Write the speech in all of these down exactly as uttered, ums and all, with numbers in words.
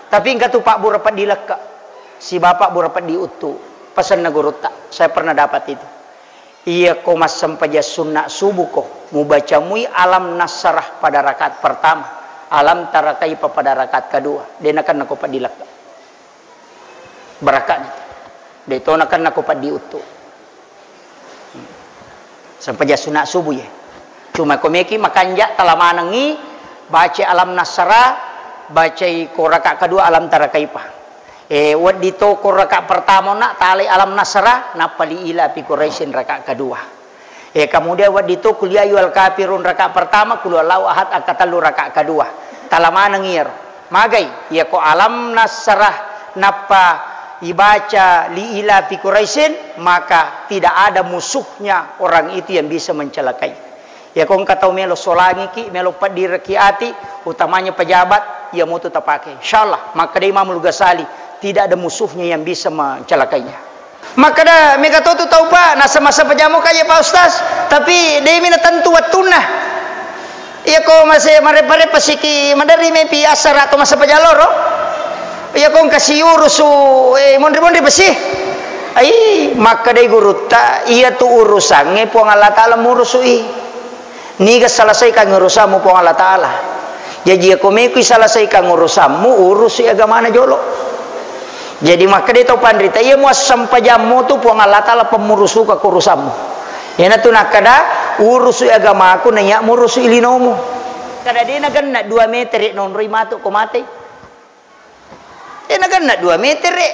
Tapi engka tu Pak Bura Peddi Lekke, si Bapak Bura Peddi Uttu, pesenna gurutta. Saya pernah dapat itu. Iya ko massempajang sunna subuh ko, mubaca mui alam nasrah pada rakaat pertama, alam tara kaifa pada rakaat kedua. De nakenna ko Peddi Lekke. Barakani. De to nakenna ko Peddi Uttu. Sempajang sunna subuh ye. Cuma ko meki makanja tala manengi, baca alam nasrah, bacai ko rakaat kedua alam tara kaifa. Eh, wedding to ko rakaat pertama na talai alam nasrah, nappa li ila fi Quraisyin rakaat kedua. Eh, kemudian wedding to kul ya ayyuhal kafirun rakaat pertama, kul huwallahu ahad angka tellu rakaat kedua. Tala maneng iyaro. Magai, iya ko alam nasrah nappa ibaca li ila fi Quraisyin, maka tidak ada musuhnya orang itu yang bisa mencelakai. Iya ko engka tau melo solangiki, melo peddireki ati, utamanya pejabat, iya mutu tapake. Insyaallah, makkeda Imamul Ghazali, tidak ada musuhnya yang bisa mencelakainya. Makkeda mega to tu tau, Pak, nasa-, massempajang mo kaje, Pak Ustaz, tapi de mi natentu wettunna. Iya ko mase-, mareppa-reppa siki maderri mepi assara to massempajang loro. Iya ko engka si urusu, eh, monri-monri pesi. Ai, makkedai gurutta, iya tu urusangnge Puang Allah Taala murusui. Niga selesaikan urusammu Puang Allah Taala. Jaji, iya ko mekui selesaikan urusammu, urusui agamana jolo. Jadi, makkeda tau panrita, iya muassempajammu tu Puang Allah Taala pemmurusuka ko urusammu. Iyanatu nakkeda, urusui agamaku, naiya murusui linomu. Kada de nagenna dua metere nonroi matu ko matei. Eh, nagenna dua metere,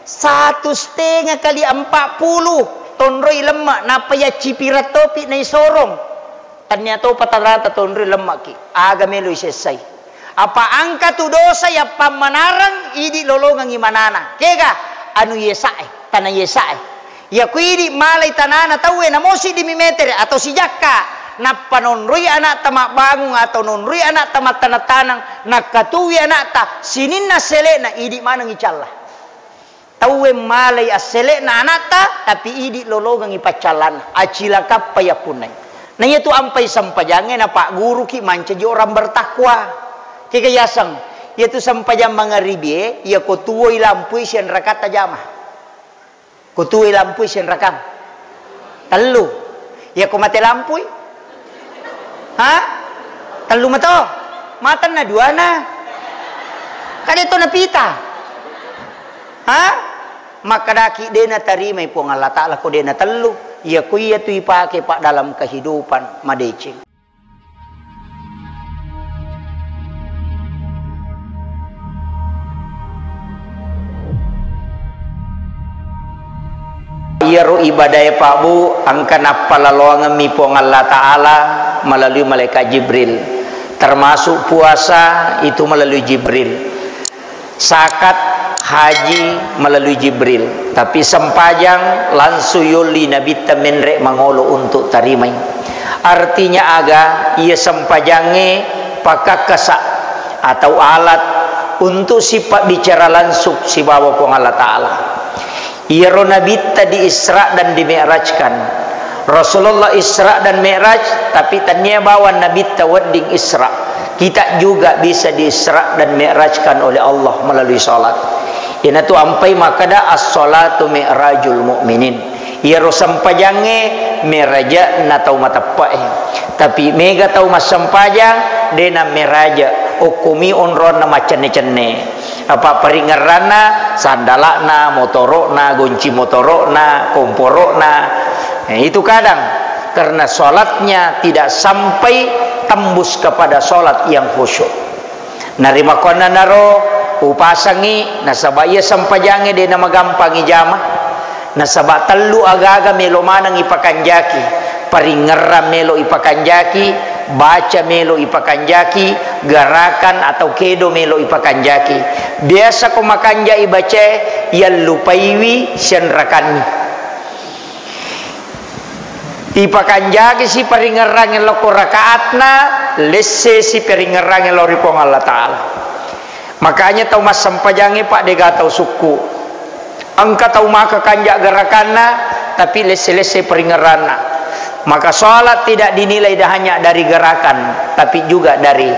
satu setengah kali empat puluh, tonroi lemma, nappa yaccipireng topi naisorong. Tania topa tarata tonroi lemmaki, aga melo isessai. Apa angka tu dosa yappammanareng, idi lolongengi manana. Kega? Anu yesae, tana yesae. Iya ku idi malai tanana tauwe, namo siddi mi metere atau sijakka, nappa nonroi anakta mabbangung atau nonroi anakta mattaneng-taneng, nakkatuwi anakta sininna sele'na, idi maneng icalla. Tauwe malai assele'na anakta, tapi idi lolongengi paccallanna, acilakappa yappunnai. Na iyatu ampai sempajangnge napagguruki mancaji orang bertakwa. Kega yaseng, iyatu sempajang mangaribie, iya ko tuwoi lampui sianrakatta jama. Ko tuwoi lampui sianrakang? Tellu. Iya ko mate lampui? Ha? Tellu mato? Matenna duana. Kade to napita. Ha? Makkedaki de natarimai Puang Allah Taala ko de natellu. Iya ko iyatu ipake, Pak, dalam kehidupan madeceng. Iyaro ibadae, Pak, Bu, engka nappalaloangemmi Puang Allah Taala melalui malaikat Jibril. Termasuk puasa itu melalui Jibril. Zakat, haji melalui Jibril, tapi sempajang langsung yolli Nabitta menre mangolo untuk tarimai. Artinya aga? Iya sempajangnge pakakkasa atau alat untuk sipabbicara langsung sibawa Puang Allah Taala. Iyaro Nabitta di Isra dan di Mi'rajkan. Rasulullah Isra dan Mi'raj, tapi tania bawang Nabitta wedding Isra. Kita juga bisa di Isra dan Mi'rajkan oleh Allah melalui salat. Iyanatu ampai makkeda as-salatu mi'rajul mu'minin. Iyaro sempajangnge meraja na tau mateppe'e. Tapi mega tau massempajang de na meraja, okkomi onronna maccenne-cenne. Apa paringerranna, sandala'na, motoro'na, gonci motoro'na, komporo'na. Eh, itu kadang karena sholatnya tidak sampai tembus kepada sholat yang khusyuk. Narimakkuannanaro upasangi, nasaba iya sempajangnge de namagampang ijama. Nasaba tellu agaga melo maneng ipakanjaki, paringerrang melo ipakanjaki, baca melo ipakanjaki, garakan atau kedo melo ipakanjaki. Biasa ko makanja ibacae, yallupaiwi sianrakanni. Ipakanjaki si paringerrangnge lokko rakaatna, lesse si paringerrangnge lao ri Puang Allah Taala. Makanya tau massempajangnge, Pak, dega tau sukku. Engka tau maka kanja gerakanna, tapi lesse-lesse peringeranna. Maka sholat tidak dinilai dah hanya dari gerakan, tapi juga dari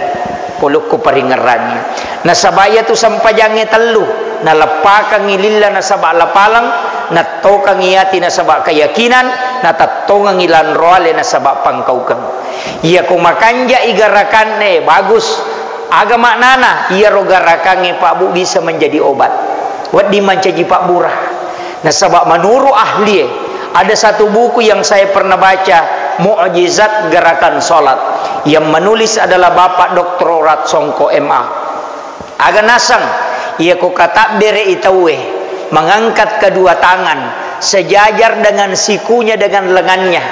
Ulukku paringerrangngi. Nasaba iyatu sempajangnge tellu, naleppakengngi lilla nasaba lapaleng, nattokengngi ati nasaba keyakinan, natettongengngi lanroale nasaba pangkaukeng. Iyako makanjai garakanna, bagus. Aga maknana? Iyaro garakangnge, Pak Bu, bisa menjadi obat. Wedding mancaji pabbura. Nasaba menurut ahlie, ada satu buku yang saya pernah baca, Mukjizat Gerakan Salat, yang menulis adalah Bapak Doktor Orat Songko M A. Aga naseng, iyako katabbere'i tauwe, mengangkat kedua tangan, sejajar dengan sikunya dengan lengannya,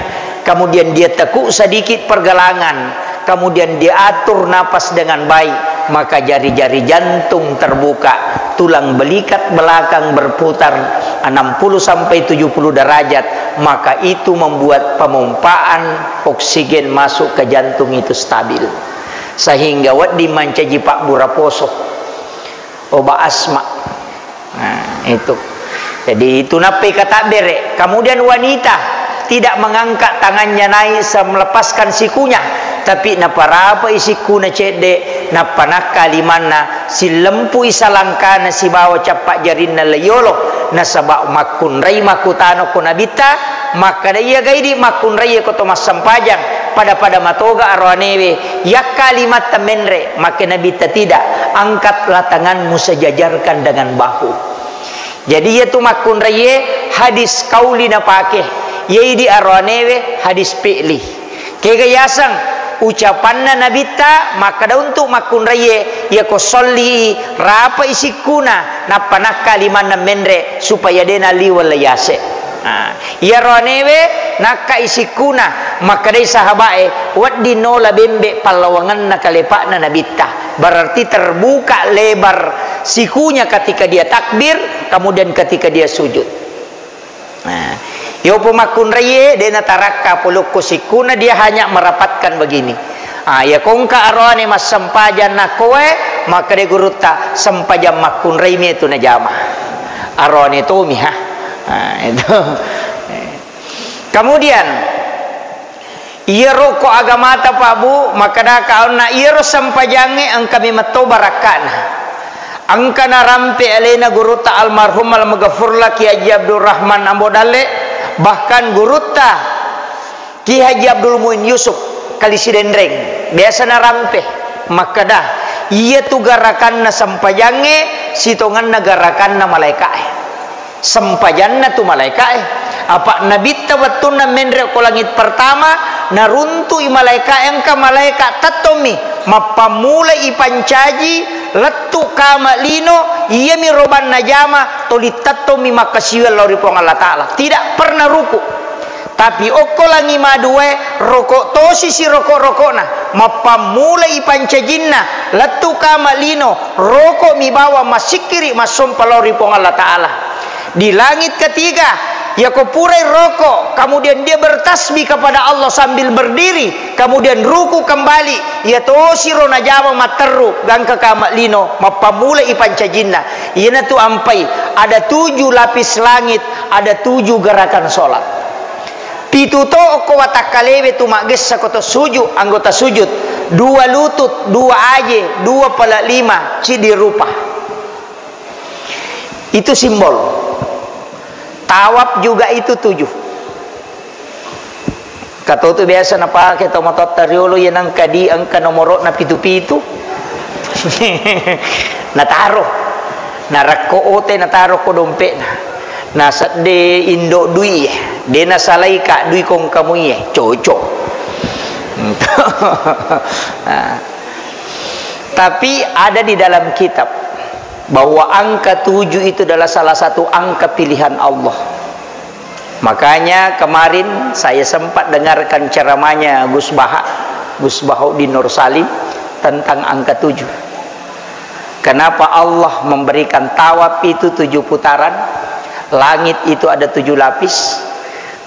kemudian dia tekuk sedikit pergelangan, kemudian dia atur napas dengan baik, maka jari-jari jantung terbuka, tulang belikat belakang berputar enam puluh sampai tujuh puluh derajat, maka itu membuat pemompaan oksigen masuk ke jantung itu stabil. Sehingga wedding mancaji pabbura poso, obat asma. Nah, itu. Jadi, itu nappai katabbere. Kemudian wanita tidak mengangkat tangannya naik se-, melepaskan sikunya, tapi naparapai sikuna cedde, nappa nakka limanna, sillempui salangkana sibawa cappa jarinna laiyolo, nasaba makkunrai makkutana ko Nabitta, makkada, iya gaidi makkunrai ko to massempajang, pada-pada matoga aroanewe, yakka limatta menre, makke Nabitta tidak, angkatlah tanganmu sejajarkan dengan bahu. Jadi, iyatu makkunraiye hadis kauli napake, iyaidi aroanewe hadis fi'li. Kega yaseng ucapanna Nabitta makkada untuk makkunraiye, iyako solli, rapai sikkuna, nappa nakka limanna menre supaya dena liweng layase. Nah, iyaro anewe nakkai sikkuna, makkedai sahabae, wedding nola bembe pallawangenna kalepa'na Nabitta. Berarti terbuka lebar sikunya ketika dia takbir, kemudian ketika dia sujud. Nah, yopo makkunraiye, de natarakka polokko sikkuna, dia hanya merapatkan begini. Ah, ya kongka aroane massempajang nakkoe, makkeda gurutta, sempajang makkunrai mi tu najama. Aroane tomi, ha. Ah, itu. Kemudian, iyaro ko agamata, Pak Bu, makkedaka onna iyaro sempajangnge engka mi metto barakkana. Engka narampe alena gurutta almarhum almaghfurlah Kiai Haji Abdul Rahman Ambo Dalle, bahkan gurutta Kiai Haji Abdul Muin Yusuf Kali Sidenreng, biasa narampe makkeda, iyatu garakanna sempajangnge sitongenna garakanna malaeka'e. Sempajanna tu malaeka'e. Apa Nabitta wettunna menre ko langit pertama, naruntui malaeka'e, engka malaeka tettommi, mappammulai ipancaji, lettu kama lino, iyami robanna jama, toli tettommi makkasiwiang lao ri Puang Allah Ta'ala. Tidak pernah ruku. Tapi okko langi maduae, roko tosi siroko-rokona, mappammulai ipancajinna, lettu kama lino, roko mi bawang massikkiri massompa lao ri Puang Allah Ta'ala. Di langit ketiga, yako purai roko, kemudian dia bertasbih kepada Allah sambil berdiri, kemudian ruku kembali, iya tosiro najama matteru, gangka kama lino, mappammulai ipancajinna. Iyanatu ampai, ada tujuh lapis langit, ada tujuh gerakan sholat. Pitu to okko watakkalewe tu maggessa ko to sujud, anggota sujud, dua lutut, dua aje, dua pala lima, ciddi rupa. Itu simbol. Tawaf juga itu tujuh. Katotu biasa napake to matotta riolo, iya nangka di engka nomoro'na pitu-pitu. Nataro. Narekko ote nataro ko dompe'na. Nasedde indo dui, de nasalaika dui kongkamuie, cocok. Nah. Tapi ada di dalam kitab bahwa angka tujuh itu adalah salah satu angka pilihan Allah. Makanya kemarin saya sempat dengarkan ceramahnya Gus Baha, Gus Bahaudin Nur Salim tentang angka tujuh. Kenapa Allah memberikan tawaf itu tujuh putaran, langit itu ada tujuh lapis,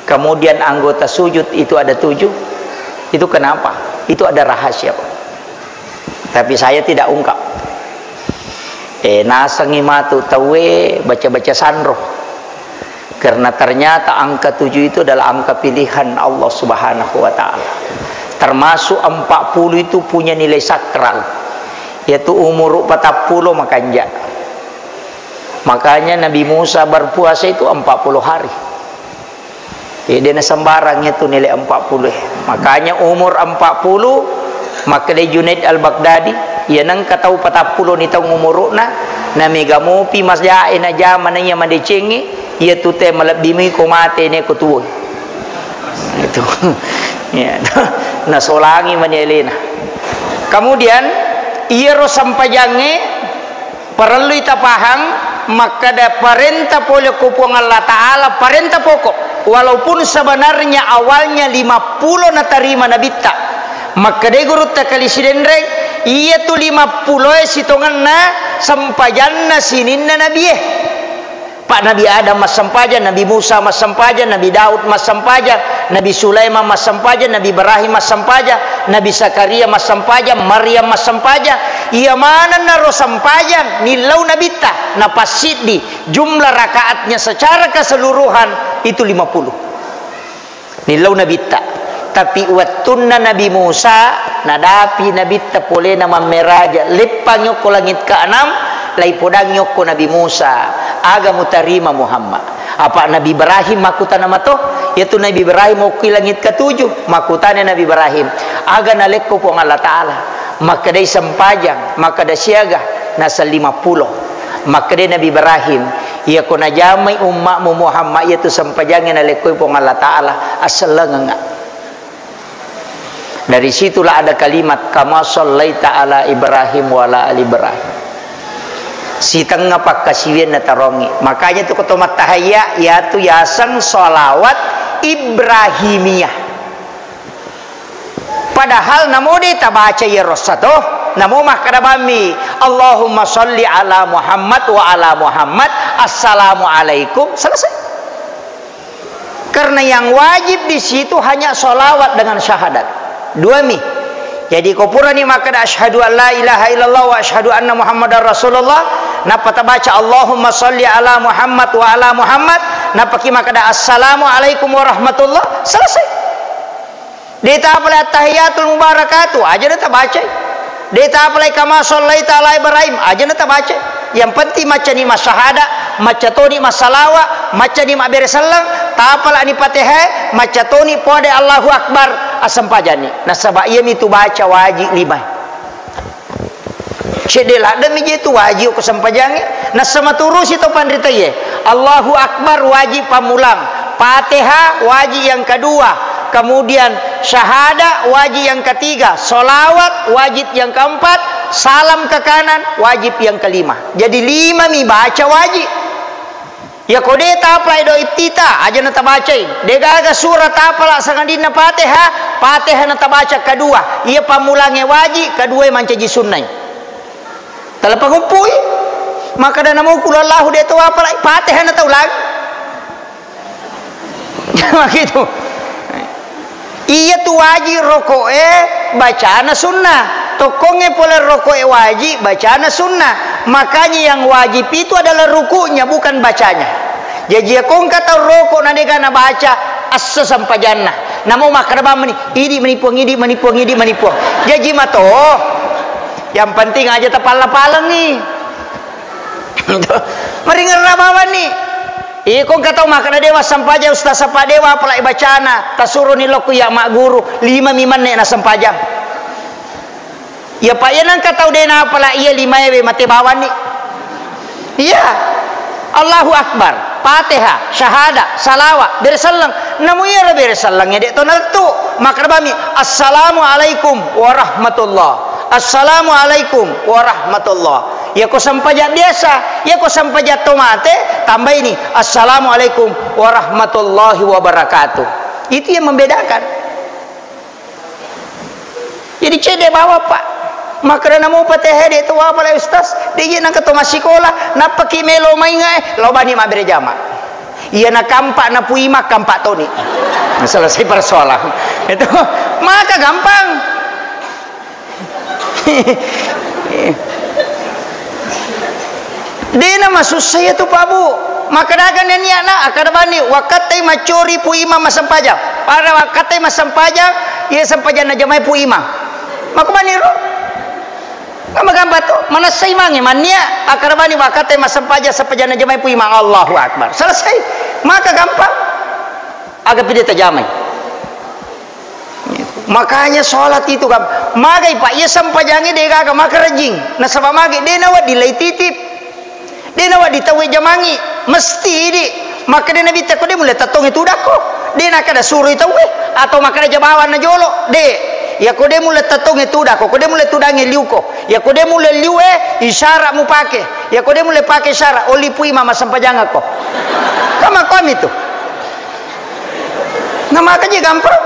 kemudian anggota sujud itu ada tujuh? Itu kenapa? Itu ada rahasia, Pak. Tapi saya tidak ungkap. Eh, nasengi matu tauwe baca-baca sanro. Karena ternyata angka tujuh itu adalah angka pilihan Allah Subhanahu wa Ta'ala. Termasuk empat puluh itu punya nilai sakral. Iyatu umuru patappulo makanja. Makanya Nabi Musa berpuasa itu empat puluh hari. Jadi, dena sembarang itu nilai empat puluh. Makanya umur empat puluh, makkedai Junaid Al-Baghdadi, iya nengka tau patappulo ni taung umuruna, na mega mopi majae na jamana iya madecengi, iya tu te malebbi mi ko mate ne ko tuo. Itu. Ya, nasolangi mani elena. Kemudian, iyaro sempajangnge parellui tapahang, makkeda parenta pole ko Puang Allah Ta'ala, parenta pokok. Walaupun sebenarnya awalnya lima puluh natarima nabitta. Makkedai gurutta kali sidenreng, iya tu lima puluh e sitongenna sempajanna sininna nabie. Pak Nabi Adam massempajang, Nabi Musa massempajang, Nabi Daud massempajang, Nabi Sulaiman massempajang, Nabi Ibrahim massempajang, Nabi Zakaria massempajang, Maryam massempajang. Iya manenna ro sempajang nillau nabitta, napassiddi jumlah rakaatnya secara keseluruhan itu lima puluh. Nillau nabitta. Tapi wettunna Nabi Musa, nadapi nabitta polena mammeraja, leppang yokko langit keenam, laipodangi yokko Nabi Musa, aga mutarima Muhammad. Apa Nabi Ibrahim makkutana mato, yaitu Nabi Ibrahim okkoi langit ketujuh, makkutana Nabi Ibrahim, aga nalekko Puang Allah Ta'ala, makkedai sempajang, makkeda siaga, naseng lima puluh. Makkedai Nabi Ibrahim, iyako najamai ummakmu Muhammad iyatu sempajangnge nalekkoi Puang Allah Ta'ala, assellengengnga. Dari situlah ada kalimat, "Kama sallaita ala Ibrahim wa ala ali Ibrahim." Sitengnga pakkasiwianna tarongi. Makanya tu koto mattahayya, iyatu yaseng sholawat Ibrahimiyah. Padahal namo de tabaca iyaro sato, namo makkeda bammi, "Allahumma sholli ala Muhammad wa ala Muhammad, assalamualaikum." Selesai. Karena yang wajib di situ hanya sholawat dengan syahadat. Dua mi. Jadi, ko purani makkeda, "Asyhadu an la ilaha illallah wa asyhadu anna Muhammadar Rasulullah," nappa tabaca, "Allahumma sholli ala Muhammad wa ala Muhammad," nappaki makkeda, "Assalamualaikum warahmatullah," selesai. De tapalai attahiyatul mubarakatuh, aja na tabacai. De tapalai kama sallaita ala Ibrahim, aja na tabacai. Yang penting maccani massahada, macca toni massalawa, maccani mabbere selleng, tapalani Fatihah, macca toni pode Allahu Akbar, assempajanni. Nasaba iyami tu baca waji lima. Cedde ladde mi je tu waji ko sempajangnge. Nassa maturusi to panritaie. Allahu Akbar wajib pammulang. Fatihah wajib yang kedua. Kemudian syahadat wajib yang ketiga. Salawat wajib yang keempat. Salam ke kanan wajib yang kelima. Jadi lima mi baca wajib. Iyako de tapalai do ittita, aja na tabacai. De gaga surah tapala sangadinna Fatihah, Fatihah na tabaca kedua. Iya pammulangnge waji, kedua mancaji sunnai. Tala panguppui. Makkeda namo qul huwallahu de to apalai, Fatihah na taulang. Gitu. Iya tu waji roko'e bacana sunnah. Tokkongnge pole roko'e waji bacana sunnah. Makanya yang wajib itu adalah ruku'nya, bukan bacanya. Jaji, iya ko engka tau roko na dega nabaca esso sempajanna. Namo makkeda bawang mani, "Idi mani Puang, idi mani Puang, idi mani Puang." Jaji mato. Yang penting aja tapalla-pallengi. Maringerra bawanni. Iko engka tau makkeda dewa sempajang ustaz, sapa dewa apalai bacana, tasuroni lokku iya magguru, lima mi menne na sempajang. Iya, Pak, iya nengka tau de napala iya limaewe mate bawanni. Iya. Allahu Akbar, Fatihah, syahada, salawa, bere selleng. Namu iyaro bere sellengnge de to nalettu. Makkeda bami, "Assalamualaikum warahmatullah. Assalamualaikum warahmatullah." Iya ko sempajang biasa, iya ko sempajang to mate, tambaini, "Assalamualaikum warahmatullahi wabarakatuh." Itu yang membedakan. Jadi cedde bawa, Pak. Makkeda namo Fatihah de to apalai ustaz, de je nengka to massikola, nappaki melo mainga e, lo bani mabbere jama. Iya na kampak na puima, kampak toni. Selesai persoalan. Itu maka gampang. Dena masussa iya tu, Pak Bu. Makkeda aga nennia na, akkeda bani, wakkattai maccori Pu Imam massempajang. Pada wakkattai massempajang, iya sempajang najamai Pu Imam. Makko bani ro. Kan magampang to, manessai mange mannia akkarabani wakate massempajang, sempajanna jamai pui mang Allahu Akbar. Selesai. Maka gampang. Aga pide tajamai. Makanya sholat itu kan magai, Pak, iya sempajangi de gaga makerejing. Nasaba magi de nawedding lai titip. De nawedding tauwe jamangi, mesti idi. Makkeda Nabitta, ko de mulle tattonge tudakko. De nakkeda suroi tauwe atau makkeda jabawang na jolo. De. Iya ko de mulle tattonge tudakko, ko de mulle tudange liuko. Iya ko de mulle liue, isyarat mupake. Iya ko de mulle pake isyarat, oli pui mama sempajangakko. Kama komi tu. Na maka je gampang.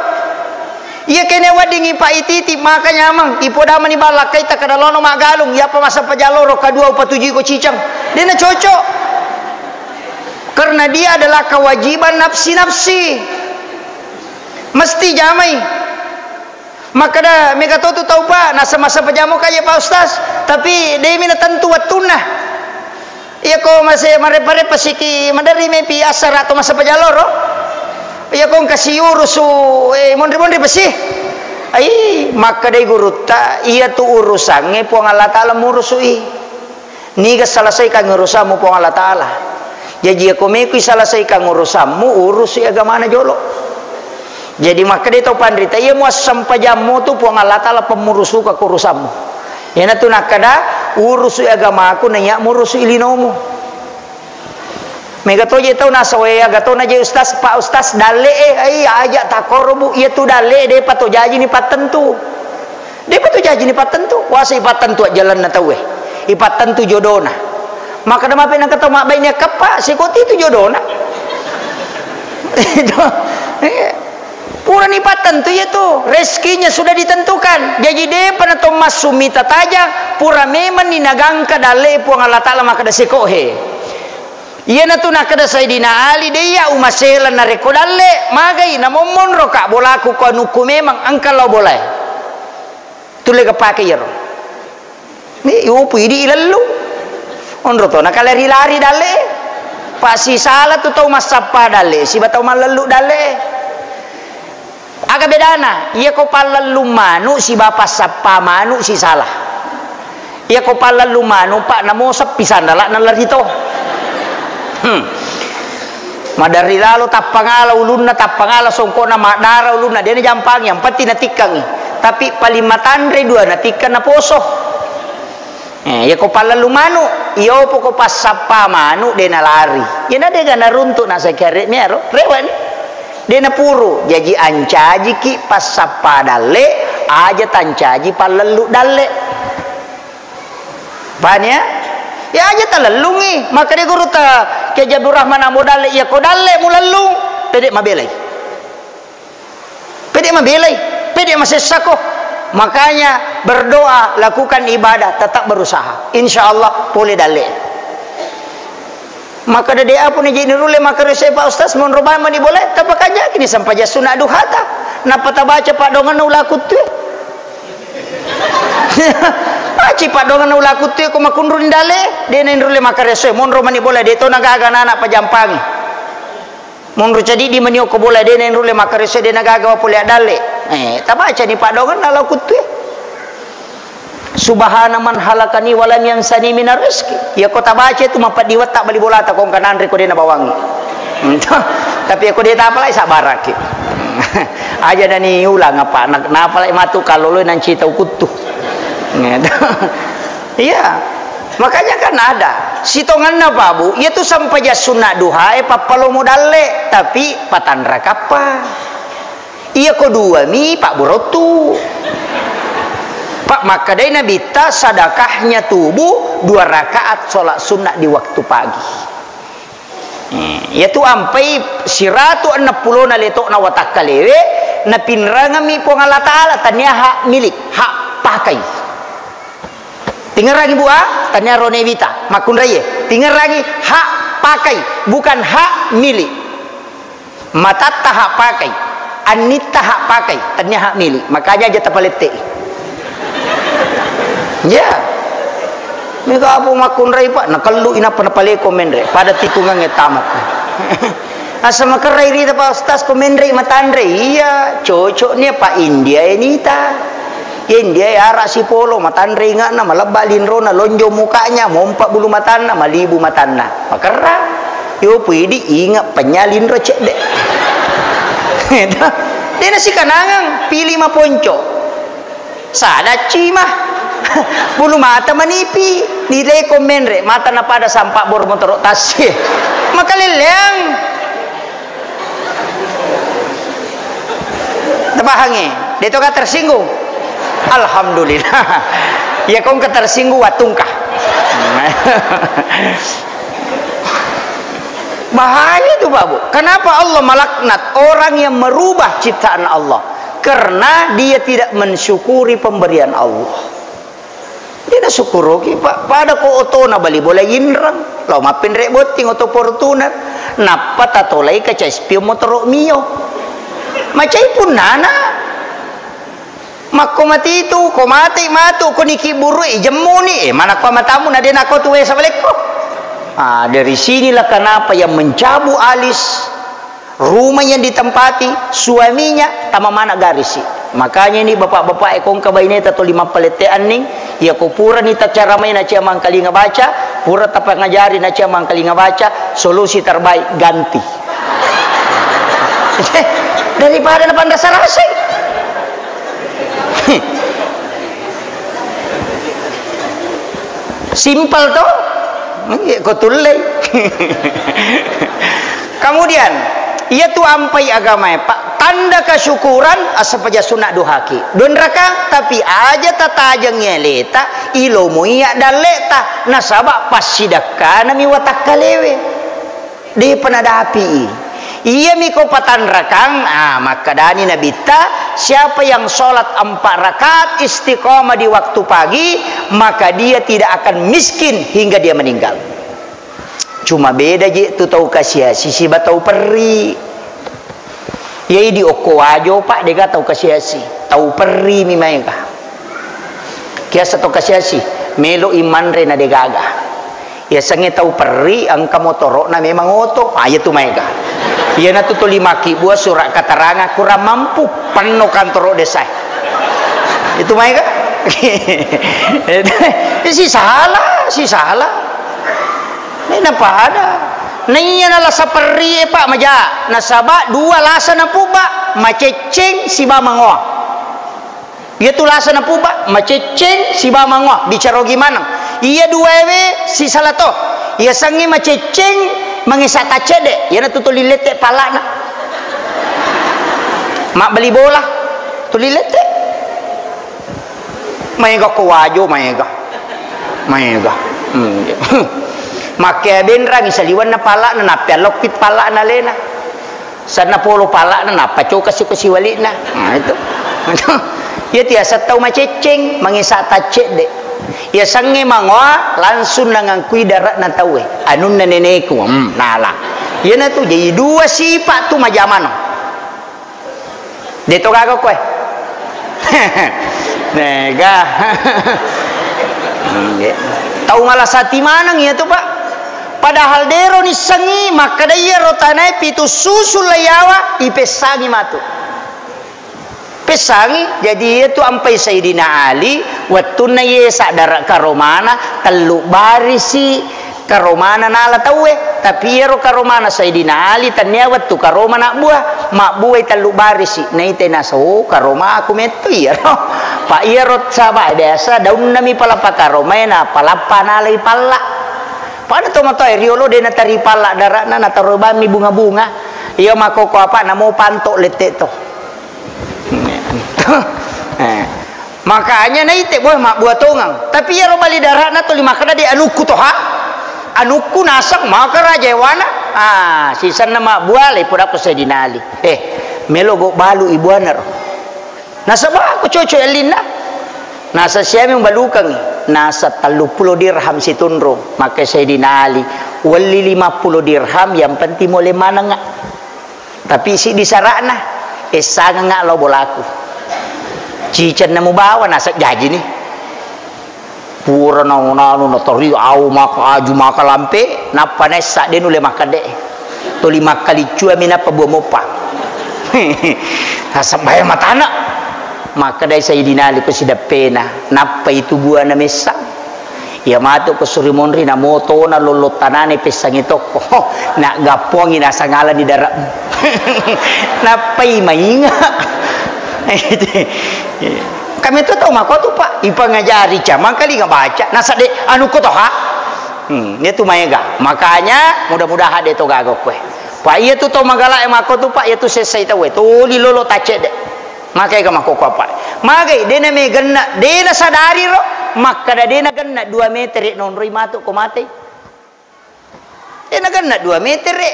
Iya kene weddingi pa ititi maka nyameng, ipodamani ballakkai takkada lono maggalung, iyapa massempajang loro kadua upatujuiko ciceng. Dena cocok. Karena dia adalah kewajiban nafsi-nafsi. Mesti jamai. Makkeda mega to tu tau, Pak, nasa massempajang mo kaje, Pak Ustaz, tapi demi natentu wettunna. Iyako mase-, marepa-repa siki maderri mepi assara to massempajang loro. Iyako engka siurusu, eh, monri-monri pesi. Ai, makkedai gurutta, iya tu urusangnge Puang Allah Taala murusui. Niga selesaikan urusanmu Puang Allah Taala. Jaji, iyako mekui selesaikan urusanmu, urusui agamana jolo. Jadi, makkeda to panrita, iya muassempajammu tu Puang Allah Taala pemmurusuka ko urusanmu. Iyanatu nakkeda, urusui agamaku, naiya murusui linomu. Mega to je tau nasawe, aga to na je ustaz, Pak Ustaz, dalle e, ai, aja takoro, Bu, iya tu dalle e, depa to jaji ni pattentu. Depa tu jaji ni pattentu, kuasa ipattentu ajjalanna tauwe. Ipattentu jodona. Makkeda mape nengka tau mabbaine kappa, sikoti tu jodona. Itu. Iya. Purani pattentu iya tu, rezekinya sudah ditentukan. Jaji depa na to massu mita tajang, pura memang ni nagangka dalle Puang Allah Taala makkeda seko he. Iyanatu nakkeda Sayyidina Ali, de iya umasela narekko dalle, magai namommonro ka bolaku ko anukku memang engka lao bolae. Tulle ga pake iyaro. Ni upu idi ilellu. Onro to nakalari-lari dalle. Pasisala tu tau massappa dalle, siba tau mallellu dalle. Aga bedana? Iyako pallellung manu siba passappa manu sisala. Iyako pallellung manu, Pak, namoseppi sandala nalari to. Hmm. Maderri lalo tappangala ulunna, tappangala songkokna, maddara ulunna, de najampangi, yang penting natikkangi. Tapi paling matanre dua natikkang naposo. Eh, iyako pallellung manu, iyopo ko passappa manu, de nalari. Iyana de ga naruntuk nasakare miaro, rewani. De napuru, jaji ancajiki passappa dalle, aja tancaji pallellu dalle. Paham ya? Ya aja talellungi. Makkeda gurutta Kiai Abdul Rahman Ambo Dalle, iyako dalle mulellung, pede mabelai. Pede mabelai, pede masessako. Makanya berdoa, lakukan ibadah, tetap berusaha. Insya Allah pole dalle. Makkeda de apa ni je ni rulle makkareso Pak Ustaz, monro bawang mani bolae, tapakanjaki ni sempajang sunna duhata. Nappa tabaca paddoangenna ula kuttue. Aci paddoangenna ula kuttue ko makunruni dalle, de na inrulle makkareso, monro mani bolae, de to nagaga nana pajampangi. Monro cadiddi mani okko bolae, de na inrulle makkareso, de nagaga pole addalle. Eh, tabacani paddoangenna ula kuttue. Subhana man halakani walam yansani minar rizki. Iyako tabaca itu mapeddi wetta bali bolata ko engka nanre ko de nabawangi. Tapi iyako de tapalai sabbaraki. Aja nani ulang apa, na-, napalai matu kalloloi nanci tau kuttu. Iya. Makanya kan ada sitonganna, Pak Bu, iya tu sempajang sunna duhae pappalomo dalle, tapi patanra kappa. Iyako dua mi, Pak, burottu. Pak, makkedai Nabitta, sedekahnya tubuh dua rakaat sholat sunnah di waktu pagi. Eh, iyatu ampai siratu enneng pulona letokna watakkalewe, napinrangami Puang Allah Ta'ala, tania hak milik, hak pakai. Tingerangi, Bu, ah, tania rone wita, makkunraie. Tingerangi, hak pakai, bukan hak milik. Matatta hak pakai, annitta hak pakai, tania hak milik. Makanya aja tapalette. Ya. Mega apa makkunrai, Pak, nakellu inappa napaleko menre, pada tikungangnge tamak. Asa makerrai rita, Pak Ustaz, ko menre matanre. Iya, cocok nia, Pak, India enita. Yen dia yara sipolo, matanre inga'na, malebba linrona, lonjong mukanya, mompa bulu matanna, malibu matanna. Makerra. Yo pui idi inga penya linro cedde. Dena sikanangang, pili maponco. Sada cima. Bulu mata manipi, nilai komenre, mata napada sampak bor motoro tassi. Makaleleang. Tapahangi? Detoka tersinggung? Alhamdulillah. Ya kongka tersinggung watungka. Bahaya itu, Pak Bu. Kenapa Allah melaknat orang yang merubah ciptaan Allah? Karena dia tidak mensyukuri pemberian Allah. Dena sukkuruki, Pak. Pada ko otona bali bola inreng. Lao mappinre botting oto Fortuner. Nappa tatolai kaca spion motoro Mio. Macai punnana. Makko matitu, ko mati matu, ko niki burui, jemmuni. Eh, mana ko matamu, na dena ko tuwe sabalekko. Ah, dari sinilah kenapa yang mencabut alis, rumah yang ditempati, suaminya, tama mana garisi. Makanya ini bapak-bapak e, kongka baineta toli mappalette anning, iya ko purani tacaramai nacia mangkalinga baca, pura tapangajari nacia mangkalinga baca, solusi terbaik, ganti. Daripada napanrasa-rasai. Simpel to? Iya, ko tullei. Kemudian, iya tu ampai agamae, Pak. Tanda kesyukuran, asapaja sunna duhaki. Donraka, tapi aja tatajeng aleta, ilomoi dalleta, nasaba passidakkanami watakkalewe. Depa nadapi. Iyami ko patanrakang, ah, makkadani Nabitta, siapa yang sholat empat rakaat istiqamah di waktu pagi, maka dia tidak akan miskin hingga dia meninggal. Cuma beda je tu tau kasiasi siba tau perri. Iyai di okko wajo, Pak, dega tau kasiasi. Tau perri mi maega. Kiasa tau kasiasi, melo i manre na degaga. Yasengnge tau perri, engka motoro'na memang oto. Ah, iya tu maega. Iyana tu tuli makkibua surat keterangan kurang mampu, penno kantoro desae. Itu maega. Itu, si salah, si salah. Ini napa ada? Naiya nalasa perri e, Pak, maja. Nasaba dua lasa napuba, macecceng siba mangoa. Iya tu lasa napuba, macecceng siba mangoa, bicarogi maneng. Iya duaewe sisala to. Iya sengnge macecceng mangesa taccedde, iyana tu tuli lette pallana. Mabbali bola, tuli lette. Maega ko wajo, maega. Maega. Hmm. Makkea benrang saliwenna pallana, nappeallokki pallana alena. Sanna polo pallana, nappa coka siko siwali'na. Nah, itu. Iya tiasa tau macecceng, mangesa taccedde. Iya sengnge mangoa, langsung nangangkui dara'na tauwe. Anunna neneku, hmm, nala. Iyana tu, jadi dua sipa tu majamano. De to gaga koe. Mega. Tau malasati maneng iya tu, Pak. Padahal dero nissengi makkeda iyaro tanae pitu susu layawa ipessangi matu. Pessangi, jadi iya tu ampai Sayyidina Ali, wettunna iye saddara karomana, tellu barisi, karomana nala tauwe, tapi iyaro karomana Sayyidina Ali, tennia wettu karoma nabbua, mabbuai tellu barisi, naitai nasa, oh, karomaku metto iyaro. Pa iyaro sabae biasa daunna mi palappa karomae, na palappa nalai palla. Pada tomatoae riolo de natari palla darana, nataro bammi bunga-bunga. Iya makkoko apa namo panto lette to. Eh. Makanya naite, boh, mabbua tongang. Tapi iyaro bali darana tuli makkeda de anukku toha. Anukku naseng maka raja ewana. Ah, sisenna mabbua le podakko Sayyidina Ali. Eh, melo go balu ibuana ro. Nasaba ko cocok ellinna. Nasa siami balukangi. Nasa telluppulo dirham situnrung. Maka Sayyidina Ali, welli lima puluh dirham, yang penting mole manenga. Tapi siddi sara'na, essangengnga lao bolaku. Cicenna mubawa naseng jajini. Pura naunanu natari au maka aju maka lampe, nappa naessa de nulle makkedde. Tuli makkaliccuami nappa bua moppa. Naseng bae matana. Makkedai Sayyidina Ali ko sideppena, nappai tu buana messa. Iya matu ko suri monri na motona lollo tanane pessangi tokko. Ho, na gappongi nasangalani dara'mu. Nappai mainga. Kami tu tau makotu, Pak, ipangajari camang kali ngabaca. Nasa de anu ko toha. Hmm, dia tu maega. Makanya mudah-mudahan de to gaga koe. Pak, iya tu tau magala e makotu, Pak, iya tu sessai tau e. Tuli lolo tacedde. Makkega makkokko apa? Magai, de namegenna, de nasadariro, makkada de nagenna dua metere nonroi matu ko matei. De nagenna dua metere,